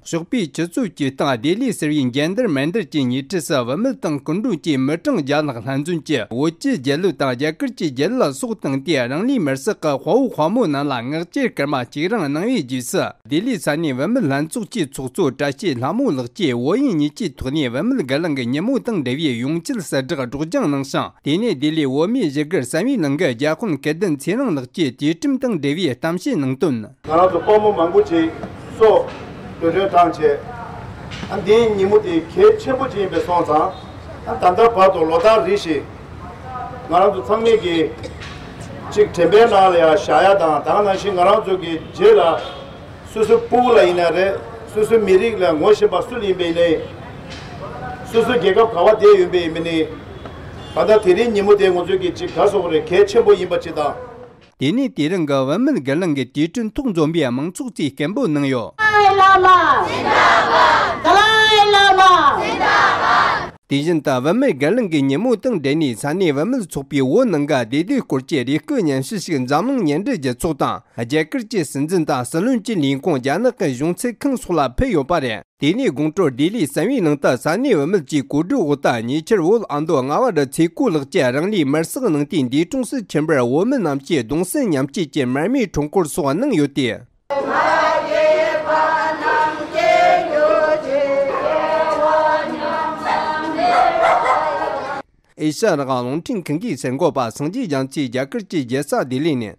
ཞོགས་པའི་ཆུ་ཚོད་བཅུ་སྟེང་ལྡི་ལི་ཟེར་བའི་འགྱེལ་འདུར་མེ་འདུར་གྱི་ཉེ་འཁྲིས་སུ་བུད་མེད་དང་སྐུ་མགྲོན་གྱིས་མི་གྲངས་བརྒྱ་ལྷག་ལྷན་འཛོམས་ཀྱིས་བོད་ཀྱི་རྒྱལ་གླུ་དང་རྒྱ་གར་གྱི་རྒྱལ་གླུ་ལ་སྲོག་བཏང་སྟེ། རང་ལུས་མེར་སྲེག་གི་དཔའ་བོ་དཔའ་མོ་རྣམས་ལ་ངག་བཅད་སྐར་མ་གཅིག་རིང་གནང་བའི་རྗེས་སུ། ལྡི་ལི་ས་གནས་བུད་མེད་ལྷན་ཚོགས་ཀྱི་ཚོགས་གཙོ་བཀྲ་ཤིས་ལྷ་མོ་ལགས་ཀྱིས་བོད་ཡིག་གཉིས་ཀྱི་ཐོག་ནས་བུད་མེད་དགེ་ལངས་ཀྱི་ཉིན་མོ་དང་འབྲེལ་བའི་ཡོངས་ཁྱབ་གསལ་བསྒྲགས་སྒྲོག་སྦྱང་གནང་ཞིང་། དེ་ནས་ལྡི་ལིའི་བོད་མིའི་བཞུགས་སྒར་བསམ་ཡས་གླིང་གི་རྒྱ་དཔོན་སྐལ་ལྡན་ཚེ་རིང་ལགས་ཀྱིས་དུས་ཁྲིམས་དང་འབྲེལ་བའི་གཏམ་བཤད་གནང་དོན། ང་རང་ཚོ་དཔའ་མོ་མང་པོ་ཅིག་སྲོག་བློས་གཏོང་བཏང་བྱས། ཨ་འདིའི་ཉིན་མོ་དེ་གལ་ཆེན་པོ་ཅིག་ཡིན་པའི་སོང་ཙང་། ཨ་ད་ལྟ་བར་དུ་ལོ་ལྟར་རེ་བཞིན་ང་རང་ཚོ་ཚང་མས་ཀྱི་ཅིག་དྲན་པའི་ནང་ལ་ཡང་བཞག་ཡ་དང་། ད་ག་ནང་བཞིན་ང་རང་ཚོ་གི་རྗེས་ལ་སོ་སོའི་སྤུ་གུ་ལ་ཡིན་ན་རེད། སོ་སོའི་མི་རིགས་ལ་ངོ་ཤེས་པ་སུ་ལ་ཡིན་པ་ཡིན་ནའི། སོ་སོའི་རྒྱལ་ཁབ་ག་བ་བསྡད་ཡོད་པ་ཡིན་ནའི། ད་ལྟ་དེ་རིང་ཉིན་མོ་དེ་ང་ཚོས་ཀྱི་ཅིག་ག་རེ་ཟེར་དགོས་རེད། གལ་ཆེན་པོ་ཡིན་པ་ཅིག་དང་། དེ་ནས་དེ་རིང་གི་བུད་མེད་སྒེར་ལངས་ཀྱི་དུས་དྲན་ཐོག་འཛོམས་པའི་མང་ཚོགས་ཚོས་སྐད་འབོད་གནང་ཡོད། ལ་མ། ཏཱ་ལའི་བླ་མ། དེ་བཞིན་དུ་བུད་མེད་སྒེར་ལངས་ཀྱི་ཉིན་མོ་དང་འབྲེལ་ནས་ས་གནས་བུད་མེད་ཚོགས་པའི་བོད་ནང་གི་བདེ་སྡུག་སྐོར་གྱི་རེ་སྐུལ་སྙན་ཞུ་ཞིག་འཛམ་གླིང་ཉེ་འབྲེལ་རྒྱལ་ཚོགས་དང་རྒྱ་གར་གྱི་སྲིད་འཛིན་དང་སྲིད་བློན་གྱི་ལས་ཁུངས། རྒྱ་ནག་གི་གཞུང་ཚབ་ཁང་སོགས་ལ་ཕུལ་ཡོད་པ་རེད། དེ་ནས་དགོང་དྲོ་ལྡི་ལིའི་གསང་བའི་ནང་དུ་ས་གནས་བུད་མེད་ཀྱི་གོ་སྒྲིག་འོག་ཏུ་ཉེ་ཆར་བོད་ཨ་མདོ་རྔ་བ་རུ་ཚེ་སྐོར་ལགས་ཀྱིས་རང་ལུས་མེར་སྲེག་གནང་དུས་འདས་གྲོངས་སུ་ཕྱིན་པར་བོད་མི་རྣམས་ཀྱིས་གདུང་སེམས་མཉམ་སྐྱེད་ཀྱི་མར་མེའི་འཕྲུལ་འཁོར་སོགས་གནང་ཡོད་དེ། ཨེ་ཤ་ཡ་རང་དབང་རླུང་འཕྲིན་ཁང་གི་གསར་འགོད་པ་སངས་རྒྱས་རྒྱ་མཚོས་རྒྱ་གར་གྱི་རྒྱལ་ས་ལྡི་ལི་ནས།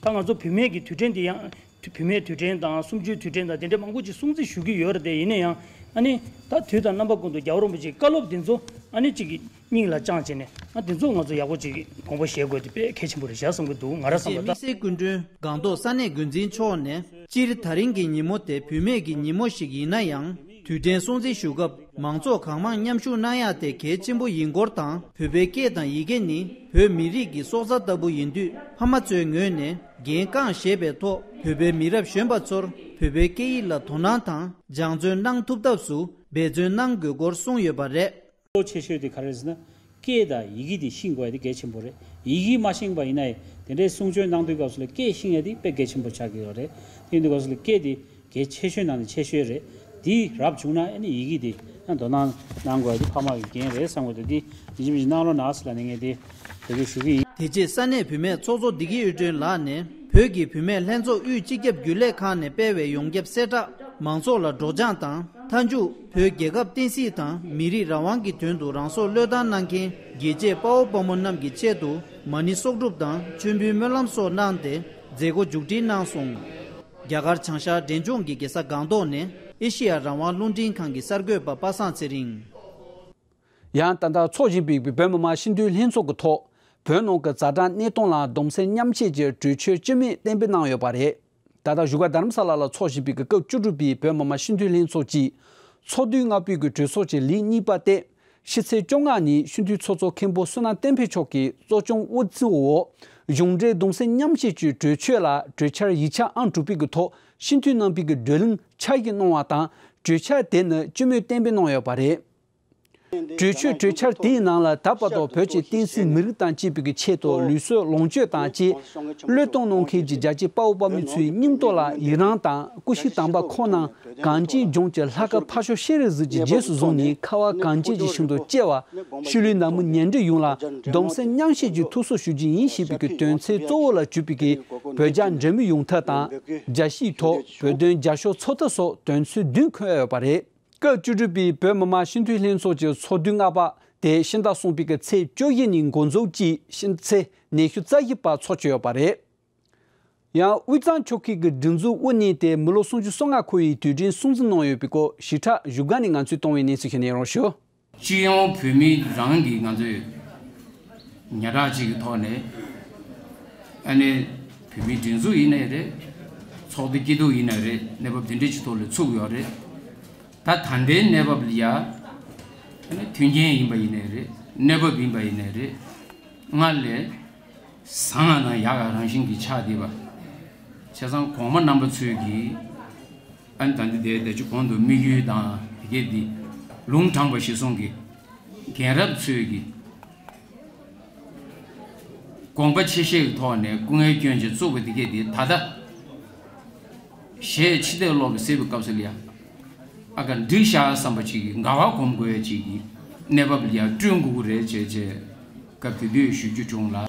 ད་ང་ཚོ་བུད་མེད་ཀྱི་དུས་དྲན་འདི་ཡང་བུད་མེད་དུས་དྲན་དང་གསུམ་བཅུའི་དུས་དྲན་དང་དེ་འདྲའི་མང་པོ་ཅིག་སྲུང་བརྩི་ཞུ་གི་ཡོད་རེད་དེ། ཡིན་ན་ཡང་ཨ་ནི་ད་དུས་དང་རྣམ་པ་ཀུན་ཏུ་རྒྱལ་བ་རིན་པོ་ཆེའི་བཀའ་སློབ་འདི་ཚོ་ཨ་ནི་ཅིག་གི་སྙིང་ལ་བཅངས་བྱས་ནས། ཨ་དེ་ཚོ་ང་ཚོ་ཡག་པོ་ཅིག་དགོངས་པ་བཞེས་དགོས་དེ་དཔེ་གལ་ཆེན་པོ་རེད་བཞག་བསམ་གྱི་འདུག། ང་རང་བསམ་པ་ད། དམིགས་བསལ་སྐུ་མགྲོན་སྒང་ཏོག་ས་གནས་འགོ་འཛིན་མཆོག་ནས། སྤྱིར་ད་རིང་གི་ཉིན་མོ་དེ་བུད་མེད་ཀྱི་ཉིན་མོ་ཞིག་ཡིན་ན་ཡང་། དུས་དྲན་སྲུང་བརྩི་ཞུ་སྐབས་མང་ཚོགས་གང་མང་མཉམ་ཞུགས་གནང་ཡག་དེ་གལ་ཆེན་པོ་ཡིན་སྐོར་དང་། བོད་པའི་སྐད་དང་ཡི་གེ་ནི་བོད་མི་རིགས་ཀྱི་སྲོག་རྩ་ལྟ་བུ་ཡིན་དུས། ཕ་མ་ཚོའི་ངོས་ནས་འགན་རྐང་བཞེས་པའི་ཐོག་བོད་པའི་མི་རབས་གཞོན་པ་ཚོར་བོད་པའི་སྐད་ཡིག་ལ་དོ་སྣང་དང་སྦྱང་བརྩོན་གནང་ཐུབ་ཐབས་སུ་འབད་བརྩོན་གནང་དགོས་སྐོར་གསུངས་ཡོད་པ་རེད། གཙོ་ཆེ་ཤོས་དེ་ག་རེ་ཟེར་ན། སྐད་དང་ཡི་གེ་དེ་ཤེས་དགོས་ཡ་དེ་གལ་ཆེན་པོ་རེད། ཡི་གེ་མ་ཤེས་པ་ཡིན་ན་ཡང་དེ་འདྲའི་གསུང་ཆོས་གནང་དུས་སྐབས་སུ་ལ་སྐད་ཤེས་ཡ་དེ་དཔེ་གལ་ཆེན་པོ་ཆགས་ཀྱི་ཡོད་རེད། དེ་ཡིན་དུས་སྐབས་སུ་ལ་སྐད་དེ་གལ་ཆེ་ཤོས་ནང་ནས་ཆེ་ཤོས་རེད། དེ་རབ་བྱུང་ན་ཨ་ནི་ཡི་གེ་དེ་ཡང་དོ་སྣང་གནང་དགོས་ཡ་དེ་ཕ་མ་གི་འགན་རེད་བསམ་གི་འདུག། དེ་ཡིན་གཅིག་མིན་གཅིག་གནང་རོགས་གནང་ཟེར་ལབ་ནས་ངས་དེ་འབོད་སྐུལ་ཞུ་གི་ཡིན། དེ་རྗེས་ས་གནས་བུད་མེད་ཚོགས་གཙོ་བདེ་སྐྱིད་དབུས་སྒྲོན་ལགས་ནས་བོད་ཀྱི་བུད་མེད་ལྷན་ཚོགས་དབུས་སྤྱི་ཁྱབ་རྒྱུན་ལས་ཁང་ནས་སྤེལ་བའི་ཡོངས་ཁྱབ་གསལ་བསྒྲགས་མང་ཚོགས་ལ་སྒྲོག་སྦྱང་དང་། མཐའ་མཇུག་བོད་རྒྱལ་ཁབ་བསྟན་སྲིད་དང་མི་རིགས་རང་དབང་གི་དོན་དུ་རང་སྲོག་བློས་བཏང་གནང་མཁན་རྒྱལ་གཅེས་དཔའ་བོ་དཔའ་མོ་རྣམས་ཀྱི་ཆེད་དུ་མ་ཎི་གསོག་སྒྲུབ་དང་མཆོད་འབུལ་སྨོན་ལམ་སོགས་གནང་སྟེ་མཛད་སྒོ་མཇུག་སྒྲིལ་གནང་སོང་། རྒྱ་གར་བྱང་ཤར་འབྲས་ལྗོངས་ཀྱི་རྒྱལ་ས་སྒང་ཏོག་ནས་ཨེ་ཤེ་ཡ་རང་དབང་རླུང་འཕྲིན་ཁང་གི་གསར་འགོད་པ་པ་སངས་ཚེ་རིང་། ཡང་ད་ལྟ་འཚོགས་བཞིན་པའི་བོད་མི་མང་སྤྱི་འཐུས་ལྷན་ཚོགས་ཀྱི་ཐོག་བོད་ནང་གི་ཛ་དྲག་གནས་སྟངས་ལ་གདུང་སེམས་མཉམ་སྐྱེད་ཀྱི་གྲོས་ཆོད་སྤྱི་མོས་གཏན་འབེབས་གནང་ཡོད་པ་རེད། ད་ལྟ་བཞུགས་སྒར་རྡ་རམ་ས་ལ་ལ་འཚོགས་བཞིན་པའི་སྐབས་བཅུ་དྲུག་པའི་བོད་མི་མང་སྤྱི་འཐུས་ལྷན་ཚོགས་ཀྱི་ཚོགས་དུས་ལྔ་པའི་གི་གྲོས་ཚོགས་ཀྱི་ལས་གཉིས་པ་སྟེ། ཕྱི་ཚེས་བཅོ་ལྔ་ཉིན་སྤྱི་འཐུས་ཚོགས་གཙོ་མཁན་པོ་བསོད་ནམས་བསྟན་འཕེལ་མཆོག་གིས་གཙོ་སྐྱོང་དབུ་འཛུགས་འོག་གཞུང་འབྲེལ་གདུང་སེམས་མཉམ་སྐྱེད་ཀྱི་གྲོས་ཆོད་ལ་གྲོས་འཆར་ཡིག་ཆ་ཨང་དྲུག་པའི་གི་ཐོག་སྤྱི་འཐུས་རྣམ་པའི་གི་བགྲོ་གླེང་ཆ་བཞག་གནང་བ་དང་། གྲོས་འཆར་དེ་ནི་སྤྱི་མོས་གཏན་འབེབས་གནང་ཡོད་པ་རེད། གྲོས་ཆོད་གྲོས་འཆར་དེའི་ནང་ལ་ད་བར་དུ་བོད་ཀྱི་བསྟན་སྲིད་མི་རིགས་དང་བཅས་པའི་ཆེད་དུ་ལུས་སྲོག་ལོངས་སྤྱོད་དང་བཅས་བློས་གཏོང་གནང་མཁན་གྱི་རྒྱལ་གཅེས་དཔའ་བོ་དཔའ་མོ་ཚོའི་སྙིང་སྟོབས་ལ་ཡི་རངས་དང་། སྐུ་ཞབས་དམ་པ་ཁོང་རྣམས་གངས་ཅན་ལྗོངས་ཀྱི་ལྷ་སྐལ་འཕགས་མཆོག་ཤེས་རིག་གཟུགས་ཀྱི་རྗེས་སུ་བཟུང་ནས་ཁ་བ་གངས་ཅན་གྱི་ཞིང་དུ་སྐྱེ་བ། ཤུལ་ལུས་ནད་མུག་ཉེ་འབྲེལ་ཡོངས་ལ་གདུང་སེམས་མཉམ་སྐྱེད་ཀྱི་ཐུགས་གསོ་ཞུ་རྒྱུ་ཡིན་ཞེས་པའི་དོན་ཚན་གཙོ་བོ་ལ་གྱུར་པའི་བོད་རྒྱ་འབྲེལ་མོལ་ཡོང་ཐབས་དང་། རྒྱལ་སྤྱིའི་ཐོག་བོད་དོན་རྒྱབ་སྐྱོར་འཚོགས་ཐབས་སོགས་དོན་ཚན་བདུན་འཁོད་ཡོད་པ་རེད། སྐབས་བཅུ་དྲུག་པའི་བོད་མི་མང་སྤྱི་འཐུས་ལྷན་ཚོགས་ཀྱི་ཚོགས་དུས་ལྔ་པ་དེ་ཕྱི་ཟླ་གསུམ་པའི་གི་ཚེས་བཅོ་བཞི་ཉིན་འགོ་འཛུགས་ཀྱིས་ཕྱི་ཚེས་ཉི་ཤུ་རྩ་བཞི་བར་འཚོགས་ཀྱི་ཡོད་པ་རེད། ཡང་དབུས་གཙང་ཆོལ་ཁའི་གི་སྒྲིག་འཛུགས་དབུ་བརྙེས་ཏེ་མི་ལོ་སུམ་ཅུ་སོ་ལྔ་འཁོར་བའི་དུས་དྲན་སྲུང་བརྩི་གནང་ཡོད་པའི་སྐོར་ཞིབ་ཕྲ་བཞུགས་སྒར་ནས་ང་ཚོས་བཏང་བའི་གནས་ཚུལ་ཞིག་གནས་རོགས་ཞུ། སྤྱི་ཡོངས་བོད་མི་རང་གི་ང་ཚོས་ཉག་ཕྲ་ཅིག་གི་ཐོག་ནས་ཨ་ནི་བོད་མིའི་སྒྲིག་འཛུགས་ཡིན་ནའི་རེད། ཚོགས་སྡེ་སྐྱིད་སྡུག་ཡིན་ནའི་རེད། གནས་བབ་དེ་འདྲ་ཅིག་ཐོག་ལ་ཚུགས་ཡོད་རེད། ད་ད་ལྟའི་གནས་བབ་ལ་ཡ་ཨ་ནི་མཐུན་རྐྱེན་ཡིན་པ་ཡིན་ནའི་རེད། གནས་བབ་ཡིན་པ་ཡིན་ནའི་རེད། སྔར་ལས་བཟང་ང་དང་ཡག་ག་རང་བཞིན་གྱིས་ཆགས་བསྡད་པ། བྱས་ཙང་གོང་མ་རྣམ་པ་ཚོས་ཀྱིས་ཨ་ནི་ད་ལྟ་དེ་ད་ཅི་གོང་དུ་དམིགས་ཡུལ་དང་དེ་གས་འདི་ལུང་དྲངས་པ་གཞིར་བཟུང་གིས་རྒན་རབས་ཚོས་ཀྱིས་དགོངས་པ་ཆེ་བཞེས་ཀྱི་ཐོག་ནས་སྐུ་ངལ་བསྐྱོན་བྱས་བཙུགས་པ་དེ་གས་འདི་ད་ལྟ་གཞས་ཕྱི་བལྟས་ཀློག་གི་ཟེར་བའི་སྐབས་སུ་ལ་ཡ་ཨ་ག་འགྲིག་ཤག་བསམ་པ་ཅིག་གིས་དགའ་བ་སྒོམ་དགོས་ཡ་ཅིག་གི་གནས་བབ་ལ་ཡ་བསྐྲུན་དགོས་ཀྱི་རེད་ཅེས་བྱས་སྐབས་དེ་དུས་ཞུ་རྒྱུ་བྱུང་ལ།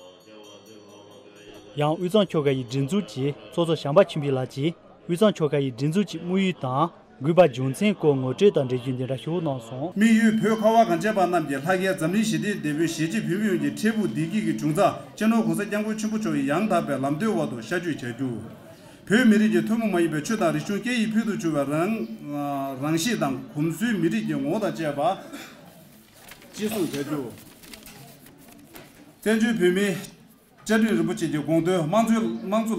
ཡང་དབུས་གཙང་ཆོལ་ཁ་ཡི་སྒྲིག་འཛུགས་ཀྱི་ཚོགས་གཙོ་བྱམས་པ་ཆོས་འཕེལ་ལགས་ཀྱིས་དབུས་གཙང་ཆོལ་ཁ་ཡི་སྒྲིག་འཛུགས་ཀྱི་དམིགས་ཡུལ་དང་དགོས་པ་རྒྱུ་མཚན་སྐོར་ངོ་སྤྲོད་དང་འབྲེལ་རྒྱུ་འདི་འདྲ་ཞུ་གནང་སོང་། དམིགས་ཡུལ་བོད་ཁ་བ་གངས་ཅན་པ་རྣམས་ཀྱི་ལྷ་སྐལ་འཛམ་གླིང་ཞི་བདེའི་འབྲས་བུ་གཞིས་བྱེས་བོད་མི་ཡོངས་ཀྱི་འཕྲལ་ཕུགས་བདེ་སྐྱིད་ཀྱི་འབྱུང་རྩ་སྤྱི་ནོར་༸གོང་ས་༸སྐྱབས་མགོན་ཆེན་པོ་མཆོག་གི་ཡང་དག་པའི་ལམ་སྟོན་འོག་ཏུ་ཤར་བསྐྱོད་བྱ་རྒྱུ། བོད་མི་རིགས་ཀྱི་ཐུན་མོང་མ་ཡིན་པའི་ཆོས་དང་རིག་གཞུང་སྐད་ཡིག་ཕུལ་དུ་བྱུང་བའི་རང་རང་གཤིས་དང་གོམས་སྲོལ་མི་རིགས་ཀྱི་ངོ་བོ་དང་བཅས་པ་གཅེས་སྲུང་བྱ་རྒྱུ། བཙན་བྱོལ་བོད་མིའི་བཅའ་ཁྲིམས་རིན་པོ་ཆེ་གི་དགོངས་དོན་དམངས་གཙོའི་དམངས་གཙོ་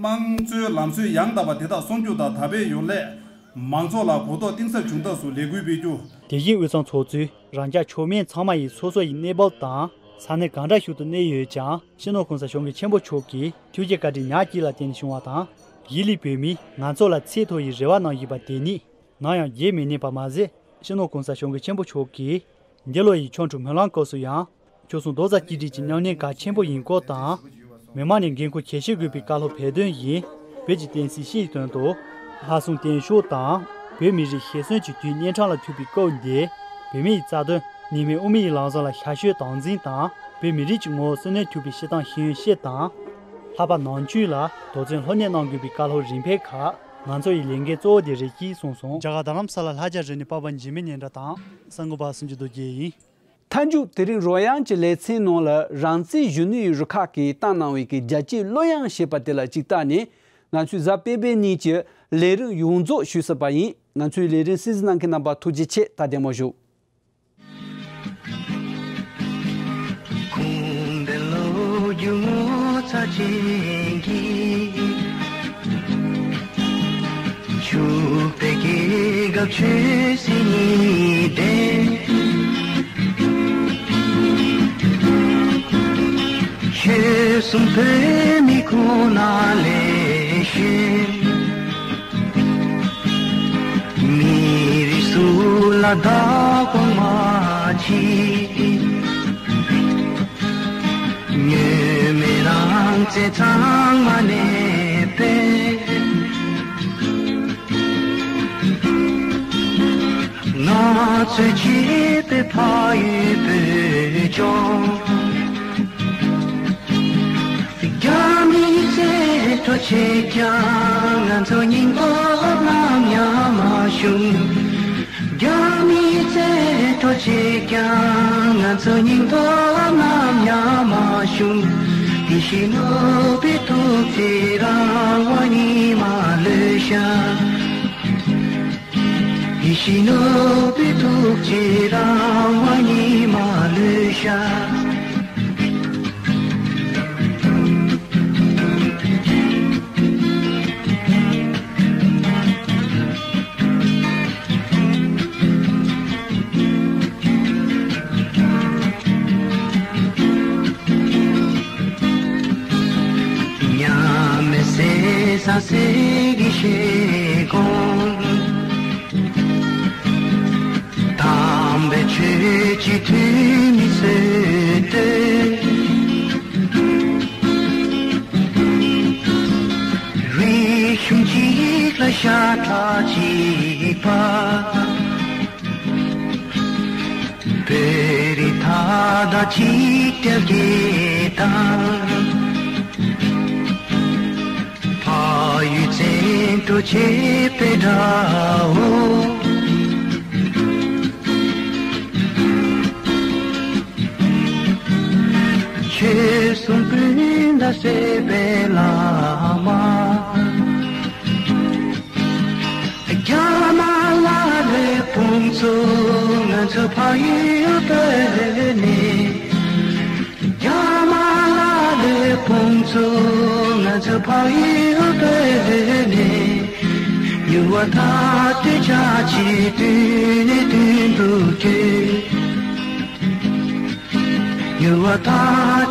དམངས་གཙོའི་ལམ་སྲོལ་ཡང་དག་པ་དེ་དག་སྲུང་སྐྱོབ་དང་དར་སྤེལ་ཡོང་སླད་ མང་ཚོགས་ལ་གོ་རྟོགས་གཏིང་ཟབ་བྱུང་ཐབས་སུ་ལས་འགུལ་སྤེལ་རྒྱུ། དེ་བཞིན་དབུས་གཙང་ཚོགས་གཙོས་རང་སྐྱ་མཆོག་དམན་ཚང་མ་ཡིས་སོ་སོ་ཡི་གནས་བབ་དང་ས་གནས་གང་འདྲ་ཞིག་ཏུ་གནས་ཡོད་ཀྱང་། སྤྱི་ནོར་གོང་ས་སྐྱབས་མགོན་ཆེན་པོ་མཆོག་གི་ཐུགས་རྗེ་བཀའ་དྲིན་ཉག་གཅིག་ལ་བརྟེན་ནས་བྱུང་བ་དང་། གཞིས་ལུས་བོད་མིས་ང་ཚོ་ལ་ཚད་མཐོ་བའི་རེ་བ་གནང་བཞིན་པ་དེ་ནི་ནམ་ཡང་བརྗེད་མི་ནུས་པ་མ་ཟད། སྤྱི་ནོར་གོང་ས་སྐྱབས་མགོན་ཆེན་པོ་མཆོག་གིས་འདི་ལོ་ཡི་ཆོ་འཕྲུལ་སྨོན་ལམ་སྐབས་སུ་ཡང་། ཆོལ་གསུམ་རྡོག་རྩ་གཅིག་སྒྲིལ་གྱི་ཉམས་ལེན་གལ་ཆེན་པོ་ཡིན་སྐོར་དང་། མི་མང་ནས་འགན་ཁུར་ཇེ་ཆེར་དགོས་པའི་བཀའ་སློབ་སྤེལ་དོན་བཞིན། བོད་ཀྱི་བསྟན་སྲིད་སྤྱི་ཡི་དོན་དུ། ལྷག་བསམ་བརྟན་ཤོག་དང་། བོད་མི་རིགས་ཞེ་བསོད་ཀྱི་དུས་གཉན་འཕྲང་ལ་ཐུག་པའི་སྐབས་འདིར། བོད་མིའི་རྩ་དོན། གནས་མལ་དབུ་མའི་ལམ་བཟང་ལ་ཞབས་ཞུའི་དམ་འཛིན་དང་། བོད་མི་རིགས་ཀྱི་ངོ་བོ་གསོན་གནས་ཐུབ་པའི་སྤྱི་བཏང་ཤེས་ཡོན་སྤྱི་དང་། ལྷག་པར་ནང་ཆོས་ལ་དོགས་ཟོན་སློབ་གཉེར་གནང་དགོས་པའི་བཀའ་སློབ་རིམ་པས་ཁག་ང་ཚོ་ཡི་ལས་འགན་གཙོ་བོ་དེ་རེད་ཅེས་གསུངས་སོང་། རྒྱ་གར་རྡ་རམ་ས་ལ་ལྷ་རྒྱལ་རི་ནས་པ་པ་འཇིགས་མེད་ཉེ་འདྲ་དང་གསར་འགོད་པ་སུམ་ཅུ་རྡོ་རྗེ་ཡིན། མཐའ་མཇུག་དེ་རིང་རོལ་དབྱངས་ཀྱི་ལེ་ཚན་ནང་ལ་རང་བཙན་གཞོན་ནུའི་རུ་ཁག་གིས་བཏང་གནང་བའི་གི་རྒྱལ་གཅེས་གླུ་དབྱངས་ཞེས་པ་དེ་ལ་གཅིག་བལྟས་ནས། ང་ཚོས་གཟའ་སྤེན་པའི་ཉིན་གྱི་ལས་རིམ་ཡོངས་རྫོགས་ཞུས་ཟིན་པ་ཡིན། ང་ཚོའི་ལས་རིམ་གསན་གཟིགས་གནང་མཁན་རྣམ་པ་ཐུགས་རྗེ་ཆེ། ད་བདེ་མོ་བཞུགས། ཁུངས་ལྡན་ལོ་རྒྱུས་ངོ་མཚར་ཅན་གྱི། ཕྱུག་པའི་རྒྱལ་ཁབ་ཆོས་སྲིད་གཉིས་ལྡན། ཆོལ་གསུམ་བོད་མི་ཁོ་ན་ལས་བྱུང་། མི་རིགས་སུ་ལ་བདག་དབང་མ་མཆིས། ཉོན་མོངས་རང་བཙན་གཙང་མ་གནས་པའི། ང་ཚོས་གཅེས་པའི་ཕ་ཡུལ་བོད་ལྗོངས། རྒྱ་མིའི་རྩིས་སྤྲོད་བྱས་ཀྱང་ང་ཚོ་སྙིང་སྟོབས་ནམ་ཡང་མ་ཞུམ། རྒྱ་མིའི་རྩིས་སྤྲོད་བྱས་ཀྱང་ང་ཚོ་སྙིང་སྟོབས་ནམ་ཡང་མ་ཞུམ། དེ་བཞིན་ནོར་བུའི་ཐུགས་བསྐྱེད་རང་དབང་ཉི་མ་ལོས་ཤར། ཡིད་བཞིན་ནོར་བུའི་ཐུགས་བསྐྱེད་རང་དབང་ཉི་མ་ལོས་ཤར། མཉམ་མེད་ཟས་གཙང་གསེར་གྱི་བཞེས་སྒོ། དམ་པའི་ཆོས་ཀྱི་འཐུས་མི་སྲོལ་གཏོད། རིག་གཞུང་གཅིག་ལ་ཤ་ཁྲག་གཅིག་པ། བོད་རིགས་མཐའ་དག་གཅིག་སྒྲིལ་གྱི་དང་། ཕ་ཡུལ་བཙན་འཕྲོག་བྱས་པའི་དགྲ་བོ། ཆོལ་གསུམ་སྤུན་ཟླ་བསྲེས་པའི་བླ་མ། རྒྱ་དམར་ལ་ལོས་དཔུང་ཚོགས་ང་ཚོ་ཕ་ཡུལ་བོད་ནས། རྒྱ་དམར་ལ་ལོས་དཔུང་ཚོགས་ང་ཚོ་ཕ་ཡུལ་བོད་ནས། མྱུར་བ་མཐའ་གཏུགས་བྱ་ཕྱིར་མདུན་ནས་མདུན་དུ་བསྐྱོད། མྱུར་བ་མཐའ་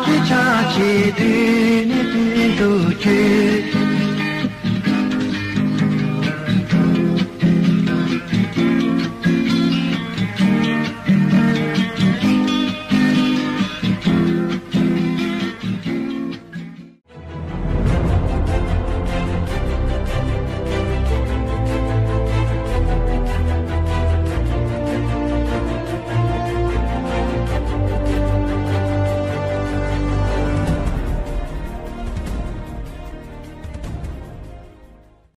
གཏུགས་བྱ་ཕྱིར་མདུན་ནས་མདུན་དུ་བསྐྱོད།